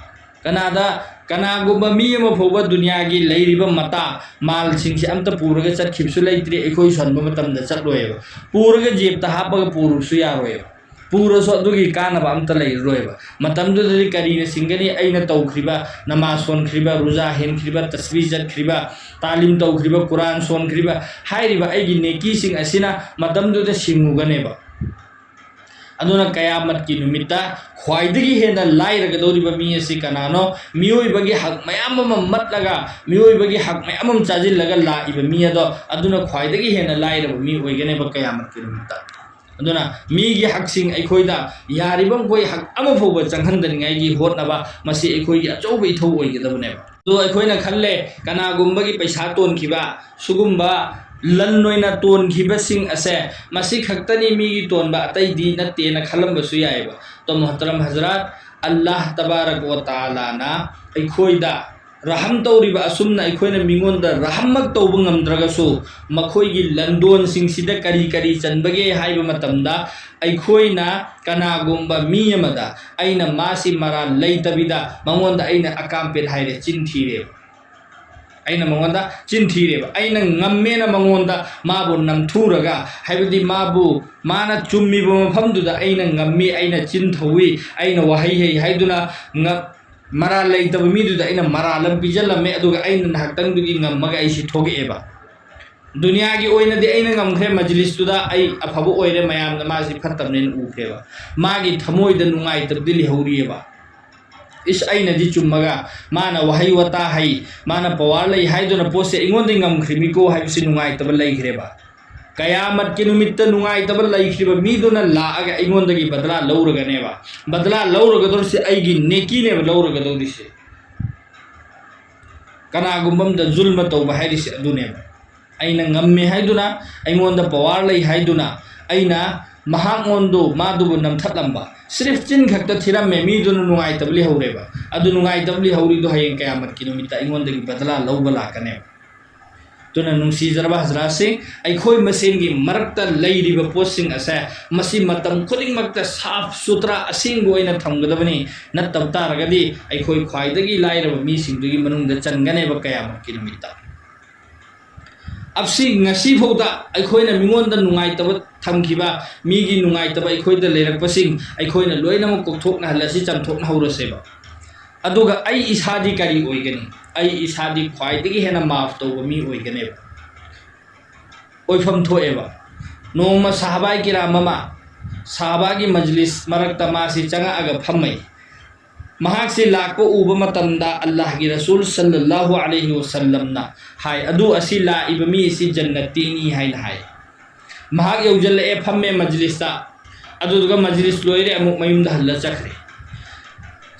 ꯀꯅꯥꯗ, ꯀꯅꯥꯒꯨꯝꯕ ꯃꯤ ꯑꯃ ꯐꯥꯎꯕ ꯗꯨꯅꯤꯌꯥꯒꯤ ꯂꯩꯔꯤꯕ ꯃꯇꯥ ꯃꯥꯜꯁꯤꯡꯁꯦ ꯑꯝꯇ ꯄꯨꯔꯒ ꯆꯠꯈꯤꯕꯁꯨ ꯂꯩꯇ꯭ꯔꯤ, ꯑꯩꯈꯣꯏꯁꯨ ꯍꯟꯕ ꯃꯇꯝꯗ ꯆꯠꯂꯣꯏꯕ꯫ ꯄꯨꯔꯒ ꯖꯦꯕꯇ ꯍꯥꯞꯄꯒ ꯄꯨꯔꯨꯕꯁꯨ ꯌꯥꯔꯣꯏꯕ꯫ ꯄꯨꯔꯁꯨ ꯑꯗꯨꯒꯤ ꯀꯥꯟꯅꯕ ꯑꯝꯇ ꯂꯩꯔꯔꯣꯏꯕ꯫ ꯃꯇꯝꯗꯨꯗꯗꯤ ꯀꯔꯤꯅ ꯁꯤꯡꯒꯅꯤ? ꯑꯩꯅ ꯇꯧꯈ꯭ꯔꯤꯕ ꯅꯃꯥꯖ ꯁꯣꯟꯈ꯭ꯔꯤꯕ, ꯔꯨꯖꯥ ꯍꯦꯟꯈ꯭ꯔꯤꯕ, ꯇꯁꯕꯤ ꯆꯠꯈ꯭ꯔꯤꯕ, ꯇꯥꯂꯤꯝ ꯇꯧꯈ꯭ꯔꯤꯕ, ꯀꯨꯔꯥꯟ ꯁꯣꯟꯈ꯭ꯔꯤꯕ ꯍꯥꯏꯔꯤꯕ ꯑꯩꯒꯤ ꯅꯦꯀꯤꯁꯤꯡ ꯑꯁꯤꯅ ꯃꯇꯝꯗꯨꯗ ꯁꯤꯡꯉꯨꯒꯅꯦꯕ꯫ ꯑꯗꯨꯅ ꯀꯌꯥꯃꯠꯀꯤ ꯅꯨꯃꯤꯠꯇ ꯈ꯭ꯋꯥꯏꯗꯒꯤ ꯍꯦꯟꯅ ꯂꯥꯏꯔꯒꯗꯧꯔꯤꯕ ꯃꯤ ꯑꯁꯤ ꯀꯅꯥꯅꯣ? ꯃꯤꯑꯣꯏꯕꯒꯤ ꯍꯛ ꯃꯌꯥꯝ ꯑꯃ ꯃꯠꯂꯒ, ꯃꯤꯑꯣꯏꯕꯒꯤ ꯍꯛ ꯃꯌꯥꯝ ꯑꯃ ꯆꯥꯁꯤꯜꯂꯒ ꯂꯥꯛꯏꯕ ꯃꯤ ꯑꯗꯣ, ꯑꯗꯨꯅ ꯈ꯭ꯋꯥꯏꯗꯒꯤ ꯍꯦꯟꯅ ꯂꯥꯏꯔꯕ ꯃꯤ ꯑꯣꯏꯒꯅꯦꯕ ꯀꯌꯥꯃꯠꯀꯤ ꯅꯨꯃꯤꯠꯇ꯫ ꯑꯗꯨꯅ ꯃꯤꯒꯤ ꯍꯛꯁꯤꯡ ꯑꯩꯈꯣꯏꯗ ꯌꯥꯔꯤꯕ ꯃꯈꯩ ꯍꯛ ꯑꯃ ꯐꯥꯎꯕ ꯆꯪꯍꯟꯗꯅꯤꯡꯉꯥꯏꯒꯤ ꯍꯣꯠꯅꯕ, ꯃꯁꯤ ꯑꯩꯈꯣꯏꯒꯤ ꯑꯆꯧꯕ ꯏꯊꯧ ꯑꯣꯏꯒꯗꯕꯅꯦꯕ꯫ ꯑꯗꯣ ꯑꯩꯈꯣꯏꯅ ꯈꯜꯂꯦ, ꯀꯅꯥꯒꯨꯝꯕꯒꯤ ꯄꯩꯁꯥ ꯇꯣꯟꯈꯤꯕ, ꯁꯤꯒꯨꯝꯕ ꯂꯟ ꯑꯣꯏꯅ ꯇꯣꯟꯈꯤꯕꯁꯤꯡ ꯑꯁꯦ ꯃꯁꯤ ꯈꯛꯇꯅꯤ ꯃꯤꯒꯤ ꯇꯣꯟꯕ, ꯑꯇꯩꯗꯤ ꯅꯠꯇꯦꯅ ꯈꯜꯂꯝꯕꯁꯨ ꯌꯥꯏꯑꯕ꯫ ꯑꯗꯣ ꯃꯨꯍꯇꯔꯝ ꯍꯖꯔꯥꯠ, ꯑꯜꯂꯥꯍ ꯇꯕꯥꯔꯛ ꯋ ꯇꯥꯂꯥꯅ ꯑꯩꯈꯣꯏꯗ ꯔꯍꯝ ꯇꯧꯔꯤꯕ ꯑꯁꯨꯝꯅ ꯑꯩꯈꯣꯏꯅ ꯃꯤꯉꯣꯟꯗ ꯔꯍꯝꯃꯛ ꯇꯧꯕ ꯉꯝꯗ꯭ꯔꯒꯁꯨ, ꯃꯈꯣꯏꯒꯤ ꯂꯟꯗꯣꯟꯁꯤꯡꯁꯤꯗ ꯀꯔꯤ ꯀꯔꯤ ꯆꯟꯕꯒꯦ ꯍꯥꯏꯕ ꯃꯇꯝꯗ, ꯑꯩꯈꯣꯏꯅ ꯀꯅꯥꯒꯨꯝꯕ ꯃꯤ ꯑꯃꯗ ꯑꯩꯅ ꯃꯥꯁꯤ ꯃꯔꯥꯜ ꯂꯩꯇꯕꯤꯗ ꯃꯉꯣꯟꯗ ꯑꯩꯅ ꯑꯀꯥꯝꯄꯦꯠ ꯍꯥꯏꯔꯦ, ꯆꯤꯟ ꯊꯤꯔꯦꯕ꯫ ꯑꯩꯅ ꯃꯉꯣꯟꯗ ꯆꯤꯟ ꯊꯤꯔꯦꯕ꯫ ꯑꯩꯅ ꯉꯝꯃꯦꯅ ꯃꯉꯣꯟꯗ ꯃꯥꯕꯨ ꯅꯝꯊꯨꯔꯒ, ꯍꯥꯏꯕꯗꯤ ꯃꯥꯕꯨ, ꯃꯥꯅ ꯆꯨꯝꯃꯤꯕ ꯃꯐꯝꯗꯨꯗ ꯑꯩꯅ ꯉꯝꯃꯤ, ꯑꯩꯅ ꯆꯤꯟ ꯊꯧꯏ, ꯑꯩꯅ ꯋꯥꯍꯩ ꯍꯩ ꯍꯥꯏꯗꯨꯅ ꯉ-, ꯃꯔꯥꯜ ꯂꯩꯇꯕ ꯃꯤꯗꯨꯗ ꯑꯩꯅ ꯃꯔꯥꯜ ꯑꯃ ꯄꯤꯖꯜꯂꯝꯃꯦ, ꯑꯗꯨꯒ ꯑꯩꯅ ꯉꯥꯏꯍꯥꯛꯇꯪꯗꯨꯒꯤ ꯉꯝꯃꯒ ꯑꯩꯁꯤ ꯊꯣꯛꯂꯛꯑꯦꯕ꯫ ꯗꯨꯅꯤꯌꯥꯒꯤ ꯑꯣꯏꯅꯗꯤ ꯑꯩꯅ ꯉꯝꯈ꯭ꯔꯦ, ꯃꯖꯂꯤꯁꯇꯨꯗ ꯑꯩ ꯑꯐꯕ ꯑꯣꯏꯔꯦ, ꯃꯌꯥꯝꯅ ꯃꯥꯁꯤ ꯐꯠꯇꯕꯅꯦꯅ ꯎꯈ꯭ꯔꯦꯕ꯫ ꯃꯥꯒꯤ ꯊꯃꯣꯏꯗ ꯅꯨꯡꯉꯥꯏꯇꯕꯗꯤ ꯂꯩꯍꯧꯔꯤꯑꯕ꯫ ꯏꯁ, ꯑꯩꯅꯗꯤ ꯆꯨꯝꯃꯒ, ꯃꯥꯅ ꯋꯥꯍꯩ ꯋꯥꯇꯥ ꯍꯩ, ꯃꯥꯅ ꯄꯋꯥꯔ ꯂꯩ ꯍꯥꯏꯗꯨꯅ ꯄꯣꯠꯁꯦ ꯑꯩꯉꯣꯟꯗ ꯉꯝꯈ꯭ꯔꯤꯃꯤꯀꯣ ꯍꯥꯏꯕꯁꯤ ꯅꯨꯡꯉꯥꯏꯇꯕ ꯂꯩꯈ꯭ꯔꯦꯕ꯫ ꯀꯌꯥꯃꯠꯀꯤ ꯅꯨꯃꯤꯠꯇ ꯅꯨꯡꯉꯥꯏꯇꯕ ꯂꯩꯈꯤꯕ ꯃꯤꯗꯨꯅ ꯂꯥꯛꯑꯒ ꯑꯩꯉꯣꯟꯗꯒꯤ ꯕꯗꯂꯥ ꯂꯧꯔꯒꯅꯦꯕ꯫ ꯕꯗꯂꯥ ꯂꯧꯔꯒꯗꯧꯔꯤꯁꯦ ꯑꯩꯒꯤ ꯅꯦꯀꯤꯅꯦꯕ ꯂꯧꯔꯒꯗꯧꯔꯤꯁꯦ꯫ ꯀꯅꯥꯒꯨꯝꯕ ꯑꯝꯗ ꯖꯨꯜꯃ ꯇꯧꯕ ꯍꯥꯏꯔꯤꯁꯦ ꯑꯗꯨꯅꯦꯕ꯫ ꯑꯩꯅ ꯉꯝꯃꯦ ꯍꯥꯏꯗꯨꯅ, ꯑꯩꯉꯣꯟꯗ ꯄꯋꯥꯔ ꯂꯩ ꯍꯥꯏꯗꯨꯅ, ꯑꯩꯅ ꯃꯍꯥꯛꯉꯣꯟꯗꯨ, ꯃꯥꯗꯨꯕꯨ ꯅꯝꯊꯠꯂꯝꯕ, ꯁ꯭ꯔꯤꯐ ꯆꯤꯟ ꯈꯛꯇ ꯊꯤꯔꯝꯃꯦ, ꯃꯤꯗꯨꯅ ꯅꯨꯡꯉꯥꯏꯇꯕ ꯂꯩꯍꯧꯔꯦꯕ꯫ ꯑꯗꯨ ꯅꯨꯡꯉꯥꯏꯇꯕ ꯂꯩꯍꯧꯔꯤꯗꯣ ꯍꯌꯦꯡ ꯀꯌꯥꯃꯠꯀꯤ ꯅꯨꯃꯤꯠꯇ ꯑꯩꯉꯣꯟꯗꯒꯤ ꯕꯗꯂꯥ ꯂꯧꯕ ꯂꯥꯛꯀꯅꯦꯕ꯫ ꯑꯗꯨꯅ ꯅꯨꯡꯁꯤꯖꯔꯕ ꯍꯖꯔꯥꯠꯁꯤꯡ, ꯑꯩꯈꯣꯏ ꯃꯁꯦꯟꯒꯤ ꯃꯔꯛꯇ ꯂꯩꯔꯤꯕ ꯄꯣꯠꯁꯤꯡ ꯑꯁꯦ ꯃꯁꯤ ꯃꯇꯝ ꯈꯨꯗꯤꯡꯃꯛꯇ ꯁꯥꯐ ꯁꯨꯊꯔꯥ ꯑꯁꯦꯡꯕ ꯑꯣꯏꯅ ꯊꯝꯒꯗꯕꯅꯤ꯫ ꯅꯠꯇꯕ ꯇꯥꯔꯒꯗꯤ ꯑꯩꯈꯣꯏ ꯈ꯭ꯋꯥꯏꯗꯒꯤ ꯂꯥꯏꯔꯕ ꯃꯤꯁꯤꯡꯗꯨꯒꯤ ꯃꯅꯨꯡꯗ ꯆꯟꯒꯅꯦꯕ ꯀꯌꯥꯃꯠꯀꯤ ꯅꯨꯃꯤꯠꯇ꯫ ꯑꯞꯁꯤ ꯉꯁꯤꯐꯥꯎꯗ ꯑꯩꯈꯣꯏꯅ ꯃꯤꯉꯣꯟꯗ ꯅꯨꯡꯉꯥꯏꯇꯕ ꯊꯝꯈꯤꯕ, ꯃꯤꯒꯤ ꯅꯨꯡꯉꯥꯏꯇꯕ ꯑꯩꯈꯣꯏꯗ ꯂꯩꯔꯛꯄꯁꯤꯡ ꯑꯩꯈꯣꯏꯅ ꯂꯣꯏꯅꯃꯛ ꯀꯣꯛꯊꯣꯛꯅꯍꯜꯂꯁꯤ, ꯆꯥꯝꯊꯣꯛꯅꯍꯧꯔꯁꯦꯕ꯫ ꯑꯗꯨꯒ ꯑꯩ ꯏꯁꯥꯗꯤ ꯀꯔꯤ ꯑꯣꯏꯒꯅꯤ? ꯑꯩ ꯏꯁꯥꯗꯤ ꯈ꯭ꯋꯥꯏꯗꯒꯤ ꯍꯦꯟꯅ ꯃꯥꯐ ꯇꯧꯕ ꯃꯤ ꯑꯣꯏꯒꯅꯦꯕ꯫ ꯑꯣꯏꯐꯝ ꯊꯣꯛꯑꯦꯕ꯫ ꯅꯣꯡꯃ ꯁꯍꯥꯕꯥꯏ ꯀꯤꯔꯥꯝ ꯑꯃ ꯁꯍꯥꯕꯥꯒꯤ ꯃꯖꯂꯤꯁ ꯃꯔꯛꯇ ꯃꯥꯁꯤ ꯆꯪꯉꯛꯑꯒ ꯐꯝꯃꯩ꯫ ꯃꯍꯥꯛꯁꯤ ꯂꯥꯛꯄ ꯎꯕ ꯃꯇꯝꯗ ꯑꯜꯂꯥꯍꯒꯤ ꯔꯁꯨꯜ ꯁꯜꯂꯜꯂꯥꯍꯨ ꯑꯂꯩꯍꯤ ꯋꯁꯜꯂꯝꯅ ꯍꯥꯏ, "ꯑꯗꯨ ꯑꯁꯤ ꯂꯥꯛꯏꯕ ꯃꯤ ꯑꯁꯤ ꯖꯟꯅꯇꯤꯅꯤ" ꯍꯥꯏꯅ ꯍꯥꯏ꯫ ꯃꯍꯥꯛ ꯌꯧꯖꯜꯂꯛꯑꯦ, ꯐꯝꯃꯦ ꯃꯖꯂꯤꯁꯇ꯫ ꯑꯗꯨꯗꯨꯒ ꯃꯖꯂꯤꯁ ꯂꯣꯏꯔꯦ, ꯑꯃꯨꯛ ꯃꯌꯨꯝꯗ ꯍꯜꯂ ꯆꯠꯈ꯭ꯔꯦ꯫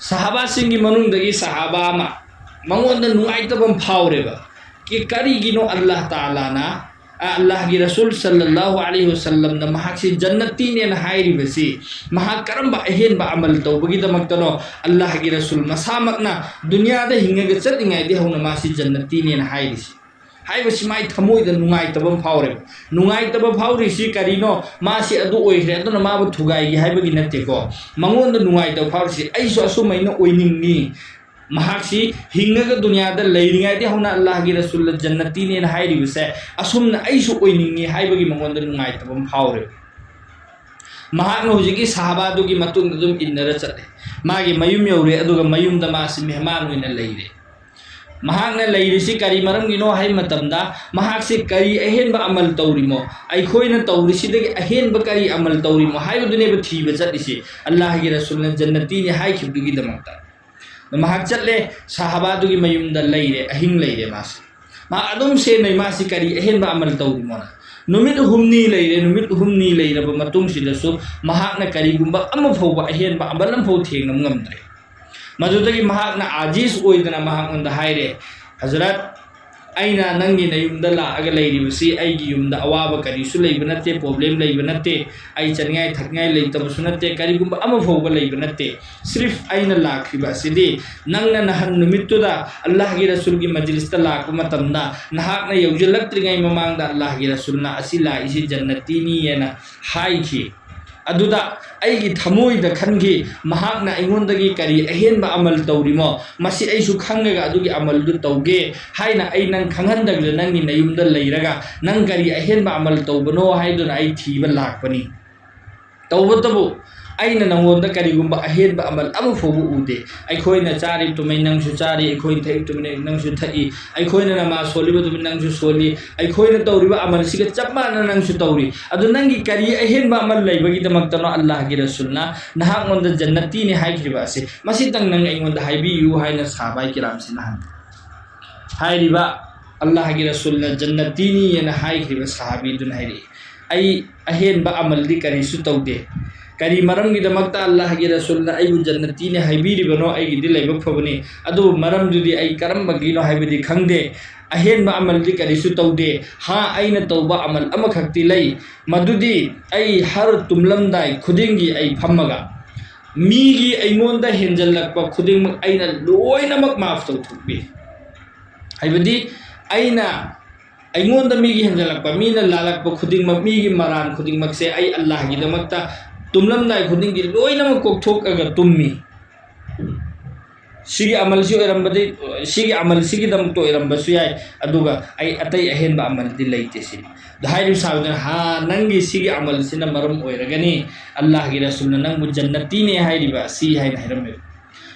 ꯁꯍꯥꯕꯥꯁꯤꯡꯒꯤ ꯃꯅꯨꯡꯗꯒꯤ ꯁꯍꯥꯕꯥ ꯑꯃ ꯃꯉꯣꯟꯗ ꯅꯨꯡꯉꯥꯏꯇꯕ ꯑꯃ ꯐꯥꯎꯔꯦꯕ꯫ ꯀꯤ-, ꯀꯔꯤꯒꯤꯅꯣ ꯑꯜꯂꯥꯍ ꯇꯥꯂꯥꯅ, ꯑ, ꯑꯜꯂꯥꯍꯒꯤ ꯔꯁꯨꯜ ꯁꯜꯂꯜꯂꯥꯍꯨ ꯑꯂꯩꯍꯤ ꯋꯁꯜꯂꯝꯅ ꯃꯍꯥꯛꯁꯤ ꯖꯟꯅꯇꯤꯅꯦꯅ ꯍꯥꯏꯔꯤꯕꯁꯤ ꯃꯍꯥꯛ ꯀꯔꯝꯕ ꯑꯍꯦꯟꯕ ꯑꯃꯜ ꯇꯧꯕꯒꯤꯗꯃꯛꯇꯅꯣ? ꯑꯜꯂꯥꯍꯒꯤ ꯔꯁꯨꯜ ꯃꯁꯥꯃꯛꯅ ꯗꯨꯅꯤꯌꯥꯗ ꯍꯤꯡꯉꯒ ꯆꯠꯂꯤꯉꯩꯗꯒꯤ ꯍꯧꯅ ꯃꯥꯁꯤ ꯖꯟꯅꯇꯤꯅꯦꯅ ꯍꯥꯏꯔꯤꯁꯤ꯫ ꯍꯥꯏꯕꯁꯤ ꯃꯥꯏ ꯊꯃꯣꯏꯗ ꯅꯨꯡꯉꯥꯏꯇꯕ ꯑꯃ ꯐꯥꯎꯔꯦꯕ꯫ ꯅꯨꯡꯉꯥꯏꯇꯕ ꯐꯥꯎꯔꯤꯁꯤ ꯀꯔꯤꯅꯣ? ꯃꯥꯁꯤ ꯑꯗꯨ ꯑꯣꯏꯈ꯭ꯔꯦ, ꯑꯗꯨꯅ ꯃꯥꯕꯨ ꯊꯨꯒꯥꯏꯒꯦ ꯍꯥꯏꯕꯒꯤ ꯅꯠꯇꯦꯀꯣ꯫ ꯃꯉꯣꯟꯗ ꯅꯨꯡꯉꯥꯏꯇꯕ ꯐꯥꯎꯔꯤꯁꯤ, "ꯑꯩꯁꯨ ꯑꯁꯨꯝꯃꯥꯏꯅ ꯑꯣꯏꯅꯤꯡꯉꯤ"꯫ ꯃꯍꯥꯛꯁꯤ ꯍꯤꯡꯉꯒ ꯗꯨꯅꯤꯌꯥꯗ ꯂꯩꯔꯤꯉꯩꯗꯒꯤ ꯍꯧꯅ ꯑꯜꯂꯥꯍꯒꯤ ꯔꯁꯨꯜꯅ ꯖꯟꯅꯇꯤꯅꯦꯅ ꯍꯥꯏꯔꯤꯕꯁꯦ, ꯑꯁꯨꯝꯅ ꯑꯩꯁꯨ ꯑꯣꯏꯅꯤꯡꯉꯤ ꯍꯥꯏꯕꯒꯤ ꯃꯉꯣꯟꯗ ꯅꯨꯡꯉꯥꯏꯇꯕ ꯑꯃ ꯐꯥꯎꯔꯦꯕ꯫ ꯃꯍꯥꯛꯅ ꯍꯧꯖꯤꯛꯀꯤ ꯁꯍꯥꯕꯥꯗꯨꯒꯤ ꯃꯇꯨꯡꯗ ꯑꯗꯨꯝ ꯏꯟꯅꯔ ꯆꯠꯂꯦ꯫ ꯃꯥꯒꯤ ꯃꯌꯨꯝ ꯌꯧꯔꯦ, ꯑꯗꯨꯒ ꯃꯌꯨꯝꯗ ꯃꯥꯁꯤ ꯃꯦꯍꯃꯥꯟ ꯑꯣꯏꯅ ꯂꯩꯔꯦ꯫ ꯃꯍꯥꯛꯅ ꯂꯩꯔꯤꯁꯤ ꯀꯔꯤ ꯃꯔꯝꯒꯤꯅꯣ ꯍꯥꯏꯕ ꯃꯇꯝꯗ, ꯃꯍꯥꯛꯁꯤ ꯀꯔꯤ ꯑꯍꯦꯟꯕ ꯑꯃꯜ ꯇꯧꯔꯤꯃꯣ, ꯑꯩꯈꯣꯏꯅ ꯇꯧꯔꯤꯁꯤꯗꯒꯤ ꯑꯍꯦꯟꯕ ꯀꯔꯤ ꯑꯃꯜ ꯇꯧꯔꯤꯃꯣ ꯍꯥꯏꯕꯗꯨꯅꯦꯕ ꯊꯤꯕ ꯆꯠꯂꯤꯁꯤ꯫ ꯑꯜꯂꯥꯍꯒꯤ ꯔꯁꯨꯜꯅ ꯖꯟꯅꯇꯤꯅꯤ ꯍꯥꯏꯈꯤꯕꯗꯨꯒꯤꯗꯃꯛꯇ꯫ ꯃꯍꯥꯛ ꯆꯠꯂꯦ, ꯁꯍꯥꯕꯥꯗꯨꯒꯤ ꯃꯌꯨꯝꯗ ꯂꯩꯔꯦ, ꯑꯍꯤꯡ ꯂꯩꯔꯦ ꯃꯥꯁꯤ꯫ ꯃꯥ ꯑꯗꯨꯝ ꯁꯦꯟꯅꯩ, ꯃꯥꯁꯤ ꯀꯔꯤ ꯑꯍꯦꯟꯕ ꯑꯃꯜ ꯇꯧꯔꯤꯃꯣꯅ꯫ ꯅꯨꯃꯤꯠ ꯍꯨꯝꯅꯤ ꯂꯩꯔꯦ꯫ ꯅꯨꯃꯤꯠ ꯍꯨꯝꯅꯤ ꯂꯩꯔꯕ ꯃꯇꯨꯡꯁꯤꯗꯁꯨ ꯃꯍꯥꯛꯅ ꯀꯔꯤꯒꯨꯝꯕ ꯑꯃ ꯐꯥꯎꯕ ꯑꯍꯦꯟꯕ ꯑꯃꯜ ꯑꯃ ꯐꯥꯎ ꯊꯦꯡꯅꯕ ꯉꯝꯗ꯭ꯔꯦ꯫ ꯃꯗꯨꯗꯒꯤ ꯃꯍꯥꯛꯅ ꯑꯥꯖꯤꯖ ꯑꯣꯏꯗꯅ ꯃꯍꯥꯛꯉꯣꯟꯗ ꯍꯥꯏꯔꯦ, "ꯍꯖꯔꯠ, ꯑꯩꯅ ꯅꯪꯒꯤ ꯅꯌꯨꯝꯗ ꯂꯥꯛꯑꯒ ꯂꯩꯔꯤꯕꯁꯤ ꯑꯩꯒꯤ ꯌꯨꯝꯗ ꯑꯋꯥꯕ ꯀꯔꯤꯁꯨ ꯂꯩꯕ ꯅꯠꯇꯦ, problem ꯂꯩꯕ ꯅꯠꯇꯦ, ꯑꯩ ꯆꯥꯅꯤꯡꯉꯥꯏ ꯊꯛꯅꯤꯡꯉꯥꯏ ꯂꯩꯇꯕꯁꯨ ꯅꯠꯇꯦ, ꯀꯔꯤꯒꯨꯝꯕ ꯑꯃ ꯐꯥꯎꯕ ꯂꯩꯕ ꯅꯠꯇꯦ꯫ ꯁꯤꯔꯤꯐ ꯑꯩꯅ ꯂꯥꯛꯈꯤꯕ ꯑꯁꯤꯗꯤ ꯅꯪꯅ ꯅꯍꯥꯟ ꯅꯨꯃꯤꯠꯇꯨꯗ ꯑꯜꯂꯥꯍꯒꯤ ꯔꯁꯨꯜꯒꯤ ꯃꯖꯂꯤꯁꯇ ꯂꯥꯛꯄ ꯃꯇꯝꯗ ꯅꯍꯥꯛꯅ ꯌꯧꯁꯤꯜꯂꯛꯇ꯭ꯔꯤꯉꯩ ꯃꯃꯥꯡꯗ ꯑꯜꯂꯥꯍꯒꯤ ꯔꯁꯨꯜꯅ ꯑꯁꯤ ꯂꯥꯛꯏꯁꯤ ꯖꯟꯅꯇꯤꯅꯤ ꯍꯥꯏꯅ ꯍꯥꯏꯈꯤ꯫ ꯑꯗꯨꯗ ꯑꯩꯒꯤ ꯊꯃꯣꯏꯗ ꯈꯟꯈꯤ, ꯃꯍꯥꯛꯅ ꯑꯩꯉꯣꯟꯗꯒꯤ ꯀꯔꯤ ꯑꯍꯦꯟꯕ ꯑꯃꯜ ꯇꯧꯔꯤꯃꯣ, ꯃꯁꯤ ꯑꯩꯁꯨ ꯈꯪꯉꯒ ꯑꯗꯨꯒꯤ ꯑꯃꯜꯗꯨ ꯇꯧꯒꯦ ꯍꯥꯏꯅ ꯑꯩ ꯅꯪ ꯈꯪꯍꯟꯗꯕꯤꯗ ꯅꯪꯒꯤ ꯅꯌꯨꯝꯗ ꯂꯩꯔꯒ ꯅꯪ ꯀꯔꯤ ꯑꯍꯦꯟꯕ ꯑꯃꯜ ꯇꯧꯕꯅꯣ ꯍꯥꯏꯗꯨꯅ ꯑꯩ ꯊꯤꯕ ꯂꯥꯛꯄꯅꯤ꯫ ꯇꯧꯕꯇꯕꯨ ꯑꯩꯅ ꯅꯪꯉꯣꯟꯗ ꯀꯔꯤꯒꯨꯝꯕ ꯑꯍꯦꯟꯕ ꯑꯃꯜ ꯑꯃ ꯐꯥꯎꯕ ꯎꯗꯦ꯫ ꯑꯩꯈꯣꯏꯅ ꯆꯥꯔꯤ ꯇꯨꯝꯃꯤ ꯅꯪꯁꯨ ꯆꯥꯔꯤ, ꯑꯩꯈꯣꯏꯅ ꯊꯛꯏ ꯇꯨꯝꯃꯤ ꯅꯪꯁꯨ ꯊꯛꯏ, ꯑꯩꯈꯣꯏꯅ ꯅꯃꯥꯖ ꯁꯣꯜꯂꯤꯕ ꯇꯨꯝꯃꯤ ꯅꯪꯁꯨ ꯁꯣꯜꯂꯤ, ꯑꯩꯈꯣꯏꯅ ꯇꯧꯔꯤꯕ ꯑꯃꯜꯁꯤꯒ ꯆꯞ ꯃꯥꯟꯅ ꯅꯪꯁꯨ ꯇꯧꯔꯤ꯫ ꯑꯗꯨ ꯅꯪꯒꯤ ꯀꯔꯤ ꯑꯍꯦꯟꯕ ꯑꯃꯜ ꯂꯩꯕꯒꯤꯗꯃꯛꯇꯅꯣ ꯑꯜꯂꯥꯍꯒꯤ ꯔꯁꯨꯜꯅ ꯅꯍꯥꯛꯉꯣꯟꯗ ꯖꯟꯅꯇꯤꯅꯤ ꯍꯥꯏꯈ꯭ꯔꯤꯕ ꯑꯁꯤ? ꯃꯁꯤꯇꯪ ꯅꯪ ꯑꯩꯉꯣꯟꯗ ꯍꯥꯏꯕꯤꯌꯨ" ꯍꯥꯏꯅ ꯁꯍꯥꯕꯥꯏ ꯀꯤꯔꯥꯝꯁꯤꯅ ꯍꯪꯉꯤ꯫ ꯍꯥꯏꯔꯤꯕ ꯑꯜꯂꯥꯍꯒꯤ ꯔꯁꯨꯜꯅ ꯖꯟꯅꯇꯤꯅꯤ ꯍꯥꯏꯅ ꯍꯥꯏꯈ꯭ꯔꯤꯕ ꯁꯍꯥꯕꯤꯗꯨꯅ ꯍꯥꯏꯔꯛꯏ, "ꯑꯩ ꯑꯍꯦꯟꯕ ꯑꯃꯜꯗꯤ ꯀꯔꯤꯁꯨ ꯇꯧꯗꯦ꯫ ꯀꯔꯤ ꯃꯔꯝꯒꯤꯗꯃꯛꯇ ꯑꯜꯂꯥꯍꯒꯤ ꯔꯁꯨꯜꯅ ꯑꯩꯕꯨ ꯖꯟꯅꯇꯤꯅꯤ ꯍꯥꯏꯕꯤꯔꯤꯕꯅꯣ? ꯑꯩꯒꯤꯗꯤ ꯂꯥꯏꯕꯛ ꯐꯕꯅꯤ꯫ ꯑꯗꯨꯕꯨ ꯃꯔꯝꯗꯨꯗꯤ ꯑꯩ ꯀꯔꯝꯕꯒꯤꯅꯣ ꯍꯥꯏꯕꯗꯤ ꯈꯪꯗꯦ꯫ ꯑꯍꯦꯟꯕ ꯑꯃꯜꯗꯤ ꯀꯔꯤꯁꯨ ꯇꯧꯗꯦ꯫ ꯍꯥ, ꯑꯩꯅ ꯇꯧꯕ ꯑꯃꯜ ꯑꯃꯈꯛꯇꯤ ꯂꯩ, ꯃꯗꯨꯗꯤ ꯑꯩ ꯍꯔ ꯇꯨꯝꯂꯝꯗꯥꯏ ꯈꯨꯗꯤꯡꯒꯤ ꯑꯩ ꯐꯝꯃꯒ ꯃꯤꯒꯤ ꯑꯩꯉꯣꯟꯗ ꯍꯦꯟꯖꯜꯂꯛꯄ ꯈꯨꯗꯤꯡꯃꯛ ꯑꯩꯅ ꯂꯣꯏꯅꯃꯛ ꯃꯥꯐ ꯇꯧꯊꯣꯛꯄꯤ"꯫ ꯍꯥꯏꯕꯗꯤ ꯑꯩꯅ, ꯑꯩꯉꯣꯟꯗ ꯃꯤꯒꯤ ꯍꯦꯟꯖꯜꯂꯛꯄ, ꯃꯤꯅ ꯂꯥꯜꯂꯛꯄ ꯈꯨꯗꯤꯡꯃꯛ, ꯃꯤꯒꯤ ꯃꯔꯥꯟ ꯈꯨꯗꯤꯡꯃꯛꯁꯦ ꯑꯩ ꯑꯜꯂꯥꯍꯒꯤꯗꯃꯛꯇ ꯇꯨꯝꯂꯝꯗꯥꯏ ꯈꯨꯗꯤꯡꯒꯤ ꯂꯣꯏꯅꯃꯛ ꯀꯣꯛꯊꯣꯛꯑꯒ ꯇꯨꯝꯃꯤ꯫ ꯁꯤꯒꯤ ꯑꯃꯜꯁꯤ ꯑꯣꯏꯔꯝꯕꯗꯤ, ꯁꯤꯒꯤ ꯑꯃꯜꯁꯤꯒꯤꯗꯃꯛꯇ ꯑꯣꯏꯔꯝꯕꯁꯨ ꯌꯥꯏ, ꯑꯗꯨꯒ ꯑꯩ ꯑꯇꯩ ꯑꯍꯦꯟꯕ ꯑꯃꯜꯗꯤ ꯂꯩꯇꯦ ꯁꯤꯅꯤ꯫ ꯑꯗꯣ ꯍꯥꯏꯔꯤꯕ ꯁꯍꯥꯕꯤꯗꯨꯅ, "ꯍꯥ, ꯅꯪꯒꯤ ꯁꯤꯒꯤ ꯑꯃꯜꯁꯤꯅ ꯃꯔꯝ ꯑꯣꯏꯔꯒꯅꯤ ꯑꯜꯂꯥꯍꯒꯤ ꯔꯁꯨꯜꯅ ꯅꯪꯕꯨ ꯖꯟꯅꯇꯤꯅꯦ ꯍꯥꯏꯔꯤꯕ ꯑꯁꯤ" ꯍꯥꯏꯅ ꯍꯥꯏꯔꯝꯃꯦꯕ꯫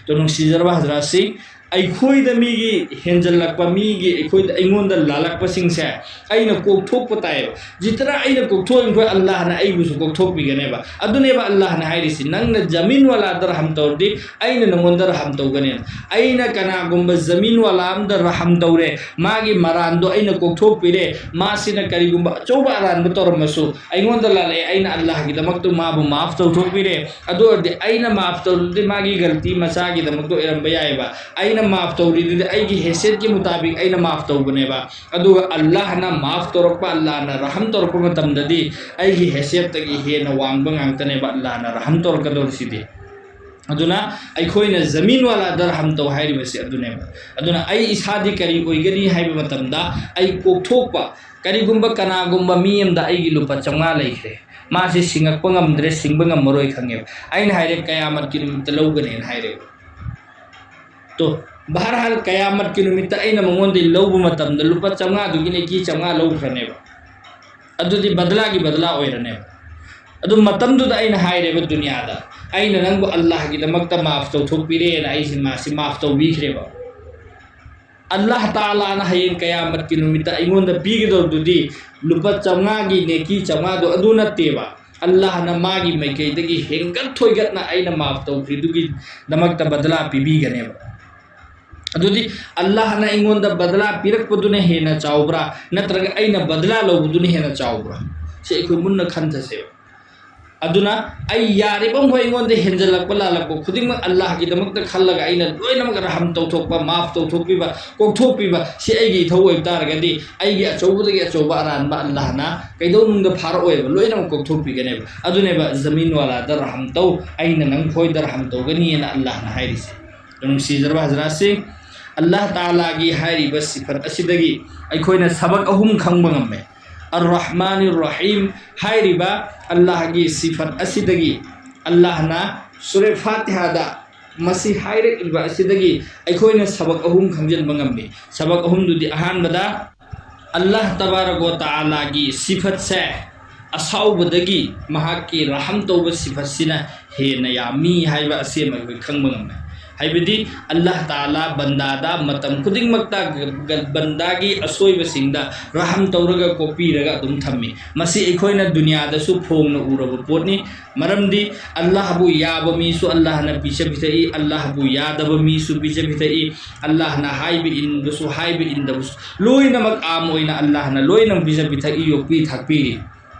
ꯑꯗꯣ ꯅꯨꯡꯁꯤꯖꯔꯕ ꯍꯖꯔꯥꯠꯁꯤ, ꯑꯩꯈꯣꯏꯗ ꯃꯤꯒꯤ ꯍꯦꯟꯖꯜꯂꯛꯄ, ꯃꯤꯒꯤ ꯑꯩꯈꯣꯏꯗ, ꯑꯩꯉꯣꯟꯗ ꯂꯥꯜꯂꯛꯄꯁꯤꯡꯁꯦ ꯑꯩꯅ ꯀꯣꯛꯊꯣꯛꯄ ꯇꯥꯏꯌꯦꯕ꯫ ꯖꯤꯇꯅ ꯑꯩꯅ ꯀꯣꯛꯊꯣꯛꯏꯈꯣꯏ ꯑꯜꯂꯥꯍꯅ ꯑꯩꯕꯨꯁꯨ ꯀꯣꯛꯊꯣꯛꯄꯤꯒꯅꯦꯕ꯫ ꯑꯗꯨꯅꯦꯕ ꯑꯜꯂꯥꯍꯅ ꯍꯥꯏꯔꯤꯁꯤ, "ꯅꯪꯅ ꯖꯃꯤꯟ ꯋꯥꯂꯥꯗ ꯔꯍꯝ ꯇꯧꯔꯗꯤ ꯑꯩꯅ ꯅꯪꯉꯣꯟꯗ ꯔꯍꯝ ꯇꯧꯒꯅꯦꯅ"꯫ ꯑꯩꯅ ꯀꯅꯥꯒꯨꯝꯕ ꯖꯃꯤꯟ ꯋꯥꯂꯥ ꯑꯝꯗ ꯔꯍꯝ ꯇꯧꯔꯦ, ꯃꯥꯒꯤ ꯃꯔꯥꯟꯗꯣ ꯑꯩꯅ ꯀꯣꯛꯊꯣꯛꯄꯤꯔꯦ, ꯃꯥꯁꯤꯅ ꯀꯔꯤꯒꯨꯝꯕ ꯑꯆꯧꯕ ꯑꯔꯥꯟꯕ ꯇꯧꯔꯝꯃꯁꯨ ꯑꯩꯉꯣꯟꯗ ꯂꯥꯜꯂꯛꯑꯦ, ꯑꯩꯅ ꯑꯜꯂꯥꯍꯒꯤꯗꯃꯛꯇ ꯃꯥꯕꯨ ꯃꯥꯐ ꯇꯧꯊꯣꯛꯄꯤꯔꯦ꯫ ꯑꯗꯨ ꯑꯣꯏꯔꯗꯤ ꯑꯩꯅ ꯃꯥꯐ ꯇꯧꯔꯗꯤ ꯃꯥꯒꯤ ꯒꯜꯇꯤ ꯃꯆꯥꯒꯤꯗꯃꯛꯇ ꯑꯣꯏꯔꯝꯕ ꯌꯥꯏꯑꯕ꯫ ꯑꯩꯅ ꯃꯥꯐ ꯇꯧꯔꯤꯗꯨꯗꯤ ꯑꯩꯒꯤ ꯍꯦꯁꯦꯠꯀꯤ ꯃꯨꯇꯥꯕꯤꯛ ꯑꯩꯅ ꯃꯥꯐ ꯇꯧꯕꯅꯦꯕ꯫ ꯑꯗꯨꯒ ꯑꯜꯂꯥꯍꯅ ꯃꯥꯐ ꯇꯧꯔꯛꯄ, ꯑꯜꯂꯥꯍꯅ ꯔꯍꯝ ꯇꯧꯔꯛꯄ ꯃꯇꯝꯗꯗꯤ ꯑꯩꯒꯤ ꯍꯦꯁꯦꯠꯇꯒꯤ ꯍꯦꯟꯅ ꯋꯥꯡꯕ ꯉꯥꯛꯇꯅꯦꯕ ꯑꯜꯂꯥꯍꯅ ꯔꯍꯝ ꯇꯧꯔꯛꯀꯗꯧꯔꯤꯁꯤꯗꯤ꯫ ꯑꯗꯨꯅ ꯑꯩꯈꯣꯏꯅ ꯖꯃꯤꯟ ꯋꯥꯂꯥꯗ ꯔꯍꯝ ꯇꯧ ꯍꯥꯏꯔꯤꯕꯁꯤ ꯑꯗꯨꯅꯦꯕ꯫ ꯑꯗꯨꯅ ꯑꯩ ꯏꯁꯥꯗꯤ ꯀꯔꯤ ꯑꯣꯏꯒꯅꯤ ꯍꯥꯏꯕ ꯃꯇꯝꯗ, ꯑꯩ ꯀꯣꯛꯊꯣꯛꯄ, ꯀꯔꯤꯒꯨꯝꯕ ꯀꯅꯥꯒꯨꯝꯕ ꯃꯤ ꯑꯃꯗ ꯑꯩꯒꯤ ꯂꯨꯄꯥ ꯆꯥꯝꯃꯉꯥ ꯂꯩꯈ꯭ꯔꯦ, ꯃꯥꯁꯤ ꯁꯤꯡꯉꯛꯄ ꯉꯝꯗ꯭ꯔꯦ, ꯁꯤꯡꯕ ꯉꯝꯃꯔꯣꯏ ꯈꯪꯉꯦꯕ꯫ ꯑꯩꯅ ꯍꯥꯏꯔꯦ, "ꯀꯌꯥꯃꯠꯀꯤ ꯅꯨꯃꯤꯠꯇ ꯂꯧꯒꯅꯦꯅ" ꯍꯥꯏꯔꯦꯕ꯫ ꯇꯣ, ꯕꯍꯔꯍꯥꯜ, ꯀꯌꯥꯃꯠꯀꯤ ꯅꯨꯃꯤꯠꯇ ꯑꯩꯅ ꯃꯉꯣꯟꯗꯒꯤ ꯂꯧꯕ ꯃꯇꯝꯗ ꯂꯨꯄꯥ ꯆꯥꯝꯃꯉꯥꯗꯨꯒꯤ ꯅꯦꯀꯤ ꯆꯥꯝꯃꯉꯥ ꯂꯧꯈ꯭ꯔꯅꯦꯕ꯫ ꯑꯗꯨꯗꯤ ꯕꯗꯂꯥꯒꯤ ꯕꯗꯂꯥ ꯑꯣꯏꯔꯅꯦꯕ꯫ ꯑꯗꯨ ꯃꯇꯝꯗꯨꯗ ꯑꯩꯅ ꯍꯥꯏꯔꯦꯕ ꯗꯨꯅꯤꯌꯥꯗ, "ꯑꯩꯅ ꯅꯪꯕꯨ ꯑꯜꯂꯥꯍꯒꯤꯗꯃꯛꯇ ꯃꯥꯐ ꯇꯧꯊꯣꯛꯄꯤꯔꯦꯅ, ꯑꯩꯁꯦ ꯃꯥꯁꯤ ꯃꯥꯐ ꯇꯧꯕꯤꯈ꯭ꯔꯦꯕ"꯫ ꯑꯜꯂꯥꯍ ꯇꯥꯂꯥꯅ ꯍꯌꯦꯡ ꯀꯌꯥꯃꯠꯀꯤ ꯅꯨꯃꯤꯠꯇ ꯑꯩꯉꯣꯟꯗ ꯄꯤꯒꯗꯧꯗꯨꯗꯤ ꯂꯨꯄꯥ ꯆꯥꯝꯃꯉꯥꯒꯤ ꯅꯦꯀꯤ ꯆꯥꯝꯃꯉꯥꯗꯣ ꯑꯗꯨ ꯅꯠꯇꯦꯕ꯫ ꯑꯜꯂꯥꯍꯅ ꯃꯥꯒꯤ ꯃꯥꯏꯀꯩꯗꯒꯤ ꯍꯦꯟꯒꯠ ꯊꯣꯏꯒꯠꯅ ꯑꯩꯅ ꯃꯥꯐ ꯇꯧꯈ꯭ꯔꯤꯗꯨꯒꯤꯗꯃꯛꯇ ꯕꯗꯂꯥ ꯄꯤꯕꯤꯒꯅꯦꯕ꯫ ꯑꯗꯨꯗꯤ ꯑꯜꯂꯥꯍꯅ ꯑꯩꯉꯣꯟꯗ ꯕꯗꯂꯥ ꯄꯤꯔꯛꯄꯗꯨꯅ ꯍꯦꯟꯅ ꯆꯥꯎꯕ꯭ꯔꯥ, ꯅꯠꯇ꯭ꯔꯒ ꯑꯩꯅ ꯕꯗꯂꯥ ꯂꯧꯕꯗꯨꯅ ꯍꯦꯟꯅ ꯆꯥꯎꯕ꯭ꯔꯥ? ꯁꯤ ꯑꯩꯈꯣꯏ ꯃꯨꯟꯅ ꯈꯟꯊꯁꯦꯕ꯫ ꯑꯗꯨꯅ ꯑꯩ ꯌꯥꯔꯤꯕ ꯃꯈꯩ ꯑꯩꯉꯣꯟꯗ ꯍꯦꯟꯖꯜꯂꯛꯄ, ꯂꯥꯜꯂꯛꯄ ꯈꯨꯗꯤꯡꯃꯛ ꯑꯜꯂꯥꯍꯒꯤꯗꯃꯛꯇ ꯈꯜꯂꯒ ꯑꯩꯅ ꯂꯣꯏꯅꯃꯛ ꯔꯍꯝ ꯇꯧꯊꯣꯛꯄ, ꯃꯥꯐ ꯇꯧꯊꯣꯛꯄꯤꯕ, ꯀꯣꯛꯊꯣꯛꯄꯤꯕ, ꯁꯤ ꯑꯩꯒꯤ ꯏꯊꯧ ꯑꯣꯏꯕ ꯇꯥꯔꯒꯗꯤ, ꯑꯩꯒꯤ ꯑꯆꯧꯕꯗꯒꯤ ꯑꯆꯧꯕ ꯑꯔꯥꯟꯕ ꯑꯜꯂꯥꯍꯅ ꯀꯩꯗꯧꯅꯨꯡꯗ ꯐꯥꯔꯛꯑꯣꯏꯕ, ꯂꯣꯏꯅꯃꯛ ꯀꯣꯛꯊꯣꯛꯄꯤꯒꯅꯦꯕ꯫ ꯑꯗꯨꯅꯦꯕ ꯖꯃꯤꯟ ꯋꯥꯂꯥꯗ ꯔꯍꯝ ꯇꯧ, ꯑꯩꯅ ꯅꯪ ꯈꯣꯏꯗ ꯔꯍꯝ ꯇꯧꯒꯅꯤꯅ ꯑꯜꯂꯥꯍꯅ ꯍꯥꯏꯔꯤꯁꯦ꯫ ꯅꯨꯡꯁꯤꯖꯔꯕ ꯍꯖꯔꯥꯠꯁꯤꯡ, ꯑꯜꯂꯥꯍ ꯇꯥꯂꯥꯒꯤ ꯍꯥꯏꯔꯤꯕ ꯁꯤꯐꯠ ꯑꯁꯤꯗꯒꯤ ꯑꯩꯈꯣꯏꯅ ꯁꯕꯛ ꯑꯍꯨꯝ ꯈꯪꯕ ꯉꯝꯃꯦ꯫ ꯑꯔ ꯔꯍꯃꯥꯅꯤꯔ ꯔꯍꯤꯝ ꯍꯥꯏꯔꯤꯕ ꯑꯜꯂꯥꯍꯒꯤ ꯁꯤꯐꯠ ꯑꯁꯤꯗꯒꯤ, ꯑꯜꯂꯥꯍꯅ ꯁꯨꯔꯦ ꯐꯥꯇꯤꯍꯥꯗ ꯃꯁꯤ ꯍꯥꯏꯔꯛꯂꯤꯕ ꯑꯁꯤꯗꯒꯤ ꯑꯩꯈꯣꯏꯅ ꯁꯕꯛ ꯑꯍꯨꯝ ꯈꯪꯖꯤꯟꯕ ꯉꯝꯃꯤ꯫ ꯁꯕꯛ ꯑꯍꯨꯝꯗꯨꯗꯤ, ꯑꯍꯥꯟꯕꯗ, ꯑꯜꯂꯥꯍ ꯇꯕꯥꯔꯛ ꯋ ꯇꯥꯂꯥꯒꯤ ꯁꯤꯐꯠꯁꯦ ꯑꯁꯥꯎꯕꯗꯒꯤ ꯃꯍꯥꯛꯀꯤ ꯔꯍꯝ ꯇꯧꯕ ꯁꯤꯐꯠꯁꯤꯅ ꯍꯦꯟꯅ ꯌꯥꯝꯃꯤ ꯍꯥꯏꯕ ꯑꯁꯤ ꯑꯃ ꯑꯩꯈꯣꯏ ꯈꯪꯕ ꯉꯝꯃꯦ꯫ ꯍꯥꯏꯕꯗꯤ ꯑꯜꯂꯥꯍ ꯇꯥꯂꯥ ꯕꯟꯗꯥꯗ ꯃꯇꯝ ꯈꯨꯗꯤꯡꯃꯛꯇ ꯕꯟꯗꯥꯒꯤ ꯑꯁꯣꯏꯕꯁꯤꯡꯗ ꯔꯍꯝ ꯇꯧꯔꯒ ꯀꯣꯛꯄꯤꯔꯒ ꯑꯗꯨꯝ ꯊꯝꯃꯤ꯫ ꯃꯁꯤ ꯑꯩꯈꯣꯏꯅ ꯗꯨꯅꯤꯌꯥꯗꯁꯨ ꯐꯣꯡꯅ ꯎꯔꯕ ꯄꯣꯠꯅꯤ꯫ ꯃꯔꯝꯗꯤ ꯑꯜꯂꯥꯍꯕꯨ ꯌꯥꯕ ꯃꯤꯁꯨ ꯑꯜꯂꯥꯍꯅ ꯄꯤꯖ ꯄꯤꯊꯛꯏ, ꯑꯜꯂꯥꯍꯕꯨ ꯌꯥꯗꯕ ꯃꯤꯁꯨ ꯄꯤꯖ ꯄꯤꯊꯛꯏ, ꯑꯜꯂꯥꯍꯅ ꯍꯥꯏꯕ ꯏꯟꯕꯁꯨ ꯍꯥꯏꯕ ꯏꯟꯗꯕꯁꯨ ꯂꯣꯏꯅꯃꯛ ꯑꯥꯝ ꯑꯣꯏꯅ ꯑꯜꯂꯥꯍꯅ ꯂꯣꯏꯅꯃꯛ ꯄꯤꯖ ꯄꯤꯊꯛꯏ, ꯌꯣꯛꯄꯤ ꯊꯥꯛꯄꯤꯔꯤ꯫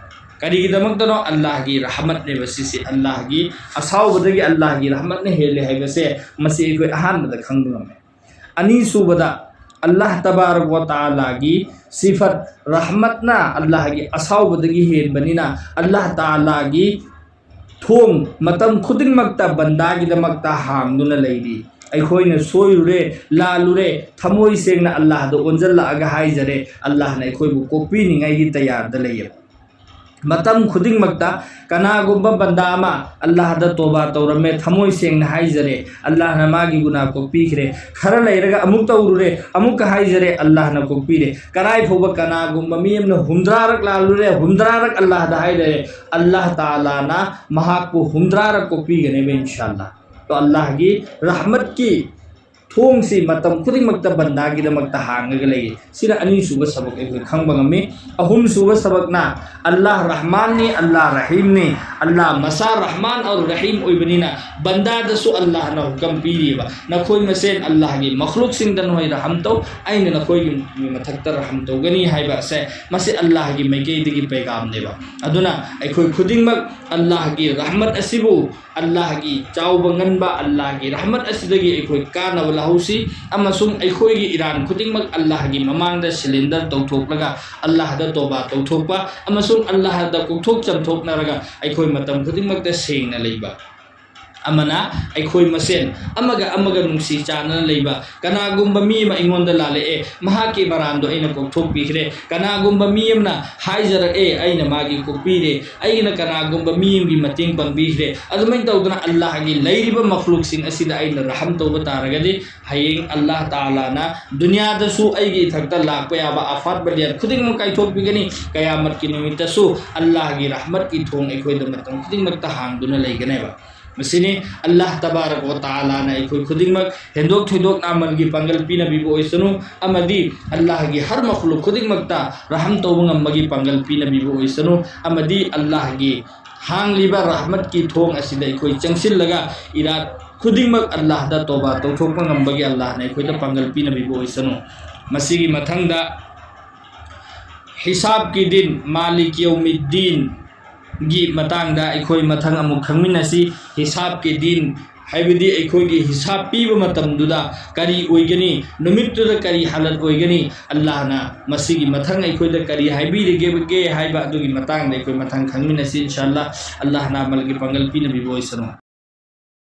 ꯀꯔꯤꯒꯤꯗꯃꯛꯇꯅꯣ? ꯑꯜꯂꯥꯍꯒꯤ ꯔꯍꯃꯠꯅꯦꯕ ꯁꯤꯁꯦ꯫ ꯑꯜꯂꯥꯍꯒꯤ ꯑꯁꯥꯎꯕꯗꯒꯤ ꯑꯜꯂꯥꯍꯒꯤ ꯔꯍꯃꯠꯅ ꯍꯦꯜꯂꯤ ꯍꯥꯏꯕꯁꯦ ꯃꯁꯤ ꯑꯩꯈꯣꯏ ꯑꯍꯥꯟꯕꯗ ꯈꯪꯕ ꯉꯝꯃꯦ꯫ ꯑꯅꯤꯁꯨꯕꯗ, ꯑꯜꯂꯥꯍ ꯇꯕꯥꯔꯛ ꯋ ꯇꯥꯂꯥꯒꯤ ꯁꯤꯐꯠ ꯔꯍꯃꯠꯅ ꯑꯜꯂꯥꯍꯒꯤ ꯑꯁꯥꯎꯕꯗꯒꯤ ꯍꯦꯟꯕꯅꯤꯅ ꯑꯜꯂꯥꯍ ꯇꯥꯂꯥꯒꯤ ꯊꯣꯡ ꯃꯇꯝ ꯈꯨꯗꯤꯡꯃꯛꯇ ꯕꯟꯗꯥꯒꯤꯗꯃꯛꯇ ꯍꯥꯡꯗꯨꯅ ꯂꯩꯔꯤ꯫ ꯑꯩꯈꯣꯏꯅ ꯁꯣꯏꯔꯨꯔꯦ, ꯂꯥꯜꯂꯨꯔꯦ, ꯊꯃꯣꯏ ꯁꯦꯡꯅ ꯑꯜꯂꯥꯍꯗ ꯑꯣꯟꯁꯤꯜꯂꯛꯑꯒ ꯍꯥꯏꯖꯔꯦ, ꯑꯜꯂꯥꯍꯅ ꯑꯩꯈꯣꯏꯕꯨ ꯀꯣꯛꯄꯤꯅꯤꯡꯉꯥꯏꯒꯤ ꯇꯌꯥꯔꯗ ꯂꯩꯌꯦꯕ꯫ ꯃꯇꯝ ꯈꯨꯗꯤꯡꯃꯛꯇ ꯀꯅꯥꯒꯨꯝꯕ ꯕꯟꯗꯥ ꯑꯃ ꯑꯜꯂꯥꯍꯗ ꯇꯣꯕꯥ ꯇꯧꯔꯝꯃꯦ, ꯊꯃꯣꯏ ꯁꯦꯡꯅ ꯍꯥꯏꯖꯔꯦ, ꯑꯜꯂꯥꯍꯅ ꯃꯥꯒꯤ ꯒꯨꯅꯥ ꯀꯣꯛꯄꯤꯈ꯭ꯔꯦ꯫ ꯈꯔ ꯂꯩꯔꯒ ꯑꯃꯨꯛ ꯇꯧꯔꯨꯔꯦ, ꯑꯃꯨꯛꯀ ꯍꯥꯏꯖꯔꯦ, ꯑꯜꯂꯥꯍꯅ ꯀꯣꯛꯄꯤꯔꯦ꯫ ꯀꯔꯥꯏ ꯐꯥꯎꯕ ꯀꯅꯥꯒꯨꯝꯕ ꯃꯤ ꯑꯃꯅ ꯍꯨꯝꯗ꯭ꯔꯥꯔꯛ ꯂꯥꯜꯂꯨꯔꯦ, ꯍꯨꯝꯗ꯭ꯔꯥꯔꯛ ꯑꯜꯂꯥꯍꯗ ꯍꯥꯏꯔꯦ, ꯑꯜꯂꯥꯍ ꯇꯥꯂꯥꯅ ꯃꯍꯥꯛꯄꯨ ꯍꯨꯝꯗ꯭ꯔꯥꯔꯛ ꯀꯣꯛꯄꯤꯒꯅꯦꯕ, ꯏꯟꯁꯥꯜꯂꯥꯍ꯫ ꯇꯣ ꯑꯜꯂꯥꯍꯒꯤ ꯔꯍꯃꯠꯀꯤ ꯊꯣꯡꯁꯤ ꯃꯇꯝ ꯈꯨꯗꯤꯡꯃꯛꯇ ꯕꯟꯗꯥꯒꯤꯗꯃꯛꯇ ꯍꯥꯡꯉꯒ ꯂꯩ꯫ ꯁꯤꯅ ꯑꯅꯤꯁꯨꯕ ꯁꯕꯛ ꯑꯩꯈꯣꯏ ꯈꯪꯕ ꯉꯝꯃꯤ꯫ ꯑꯍꯨꯝꯁꯨꯕ ꯁꯕꯛꯅ ꯑꯜꯂꯥꯍ ꯔꯍꯃꯥꯟꯅꯤ, ꯑꯜꯂꯥꯍ ꯔꯍꯤꯝꯅꯤ, ꯑꯜꯂꯥꯍ ꯃꯁꯥ ꯔꯍꯃꯥꯟ ꯑꯧꯔ ꯔꯍꯤꯝ ꯑꯣꯏꯕꯅꯤꯅ ꯕꯟꯗꯥꯗꯁꯨ ꯑꯜꯂꯥꯍꯅ ꯍꯨꯀꯝ ꯄꯤꯔꯤꯕ, "ꯅꯈꯣꯏ ꯃꯁꯦꯟ ꯑꯜꯂꯥꯍꯒꯤ ꯃꯈꯂꯨꯛꯁꯤꯡꯗ ꯅꯈꯣꯏ ꯔꯍꯝ ꯇꯧ, ꯑꯩꯅ ꯅꯈꯣꯏꯒꯤ ꯃꯊꯛꯇ ꯔꯍꯝ ꯇꯧꯒꯅꯤ" ꯍꯥꯏꯕ ꯑꯁꯦ ꯃꯁꯤ ꯑꯜꯂꯥꯍꯒꯤ ꯃꯥꯏꯀꯩꯗꯒꯤ ꯄꯩꯒꯥꯝꯅꯦꯕ꯫ ꯑꯗꯨꯅ ꯑꯩꯈꯣꯏ ꯈꯨꯗꯤꯡꯃꯛ ꯑꯜꯂꯥꯍꯒꯤ ꯔꯍꯃꯠ ꯑꯁꯤꯕꯨ, ꯑꯜꯂꯥꯍꯒꯤ ꯆꯥꯎꯕ ꯉꯟꯕ ꯑꯜꯂꯥꯍꯒꯤ ꯔꯍꯃꯠ ꯑꯁꯤꯗꯒꯤ ꯑꯩꯈꯣꯏ ꯀꯥꯟꯅꯕ ꯂꯧꯍꯧꯁꯤ, ꯑꯃꯁꯨꯡ ꯑꯩꯈꯣꯏꯒꯤ ꯏꯔꯥꯟ ꯈꯨꯗꯤꯡꯃꯛ ꯑꯜꯂꯥꯍꯒꯤ ꯃꯃꯥꯡꯗ ꯁꯤꯂꯤꯟꯗꯔ ꯇꯧꯊꯣꯛꯂꯒ ꯑꯜꯂꯥꯍꯗ ꯇꯣꯕꯥ ꯇꯧꯊꯣꯛꯄ ꯑꯃꯁꯨꯡ ꯑꯜꯂꯥꯍꯗ ꯀꯣꯛꯊꯣꯛ ꯆꯝꯊꯣꯛꯅꯔꯒ ꯑꯩꯈꯣꯏ ꯃꯇꯝ ꯈꯨꯗꯤꯡꯃꯛꯇ ꯁꯦꯡꯅ ꯂꯩꯕ꯫ ꯑꯃꯅ ꯑꯩꯈꯣꯏ ꯃꯁꯦꯟ ꯑꯃꯒ ꯑꯃꯒ ꯅꯨꯡꯁꯤ ꯆꯥꯟꯅꯅ ꯂꯩꯕ꯫ ꯀꯅꯥꯒꯨꯝꯕ ꯃꯤ ꯑꯃ ꯑꯩꯉꯣꯟꯗ ꯂꯥꯜꯂꯛꯑꯦ, ꯃꯍꯥꯛꯀꯤ ꯃꯔꯥꯟꯗꯣ ꯑꯩꯅ ꯀꯣꯛꯊꯣꯛꯄꯤꯈ꯭ꯔꯦ꯫ ꯀꯅꯥꯒꯨꯝꯕ ꯃꯤ ꯑꯃꯅ ꯍꯥꯏꯖꯔꯛꯑꯦ, ꯑꯩꯅ ꯃꯥꯒꯤ ꯀꯣꯛꯄꯤꯔꯦ꯫ ꯑꯩꯅ ꯀꯅꯥꯒꯨꯝꯕ ꯃꯤ ꯑꯃꯒꯤ ꯃꯇꯦꯡ ꯄꯥꯡꯕꯤꯈ꯭ꯔꯦ꯫ ꯑꯗꯨꯃꯥꯏꯅ ꯇꯧꯗꯅ ꯑꯜꯂꯥꯍꯒꯤ ꯂꯩꯔꯤꯕ ꯃꯈꯂꯨꯛꯁꯤꯡ ꯑꯁꯤꯗ ꯑꯩꯅ ꯔꯍꯝ ꯇꯧꯕ ꯇꯥꯔꯒꯗꯤ, ꯍꯌꯦꯡ ꯑꯜꯂꯥꯍ ꯇꯥꯂꯥꯅ ꯗꯨꯅꯤꯌꯥꯗꯁꯨ ꯑꯩꯒꯤ ꯏꯊꯛꯇ ꯂꯥꯛꯄ ꯌꯥꯕ ꯑꯐꯥꯠ ꯕꯂꯤꯌꯥꯠ ꯈꯨꯗꯤꯡꯃꯛ ꯀꯥꯏꯊꯣꯛꯄꯤꯒꯅꯤ꯫ ꯀꯌꯥꯃꯠꯀꯤ ꯅꯨꯃꯤꯠꯇꯁꯨ ꯑꯜꯂꯥꯍꯒꯤ ꯔꯍꯃꯠꯀꯤ ꯊꯣꯡ ꯑꯩꯈꯣꯏꯗ ꯃꯇꯝ ꯈꯨꯗꯤꯡꯃꯛꯇ ꯍꯥꯡꯗꯨꯅ ꯂꯩꯒꯅꯦꯕ꯫ ꯃꯁꯤꯅꯤ꯫ ꯑꯜꯂꯥꯍ ꯇꯕꯥꯔꯛ ꯋ ꯇꯥꯂꯥꯅ ꯑꯩꯈꯣꯏ ꯈꯨꯗꯤꯡꯃꯛ ꯍꯦꯟꯗꯣꯛ ꯊꯣꯏꯗꯣꯛꯅ ꯑꯃꯜꯒꯤ ꯄꯥꯡꯒꯜ ꯄꯤꯅꯕꯤꯕ ꯑꯣꯏꯁꯅꯨ, ꯑꯃꯗꯤ ꯑꯜꯂꯥꯍꯒꯤ ꯍꯔ ꯃꯈꯂꯨꯛ ꯈꯨꯗꯤꯡꯃꯛꯇ ꯔꯍꯝ ꯇꯧꯕ ꯉꯝꯕꯒꯤ ꯄꯥꯡꯒꯜ ꯄꯤꯅꯕꯤꯕ ꯑꯣꯏꯁꯅꯨ, ꯑꯃꯗꯤ ꯑꯜꯂꯥꯍꯒꯤ ꯍꯥꯡꯂꯤꯕ ꯔꯍꯃꯠꯀꯤ ꯊꯣꯡ ꯑꯁꯤꯗ ꯑꯩꯈꯣꯏ ꯆꯪꯁꯤꯜꯂꯒ ꯏꯔꯥꯠ ꯈꯨꯗꯤꯡꯃꯛ ꯑꯜꯂꯥꯍꯗ ꯇꯣꯕꯥ ꯇꯧꯊꯣꯛꯄ ꯉꯝꯕꯒꯤ ꯑꯜꯂꯥꯍꯅ ꯑꯩꯈꯣꯏꯗ ꯄꯥꯡꯒꯜ ꯄꯤꯅꯕꯤꯕ ꯑꯣꯏꯁꯅꯨ꯫ ꯃꯁꯤꯒꯤ ꯃꯊꯪꯗ ꯍꯤꯁꯥꯕꯀꯤ ꯗꯤꯟ, ꯃꯥꯂꯤꯛ ꯌꯧꯃꯤꯗꯤꯟꯒꯤ ꯃꯇꯥꯡꯗ ꯑꯩꯈꯣꯏ ꯃꯊꯪ ꯑꯃꯨꯛ ꯈꯪꯃꯤꯟꯅꯁꯤ꯫ ꯍꯤꯁꯥꯕꯀꯤ ꯗꯤꯟ ꯍꯥꯏꯕꯗꯤ ꯑꯩꯈꯣꯏꯒꯤ ꯍꯤꯁꯥꯕ ꯄꯤꯕ ꯃꯇꯝꯗꯨꯗ ꯀꯔꯤ ꯑꯣꯏꯒꯅꯤ, ꯅꯨꯃꯤꯠꯇꯨꯗ ꯀꯔꯤ ꯍꯥꯂꯠ ꯑꯣꯏꯒꯅꯤ, ꯑꯜꯂꯥꯍꯅ ꯃꯁꯤꯒꯤ ꯃꯊꯪ ꯑꯩꯈꯣꯏꯗ ꯀꯔꯤ ꯍꯥꯏꯕꯤꯔꯒꯦ ꯍꯥꯏꯕ ꯑꯗꯨꯒꯤ ꯃꯇꯥꯡꯗ ꯑꯩꯈꯣꯏ ꯃꯊꯪ ꯈꯪꯃꯤꯟꯅꯁꯤ, ꯏꯟꯁꯥ ꯑꯜꯂꯥꯍ꯫ ꯑꯜꯂꯥꯍꯅ ꯑꯃꯜꯒꯤ ꯄꯥꯡꯒꯜ ꯄꯤꯅꯕꯤꯕ ꯑꯣꯏꯁꯅꯨ꯫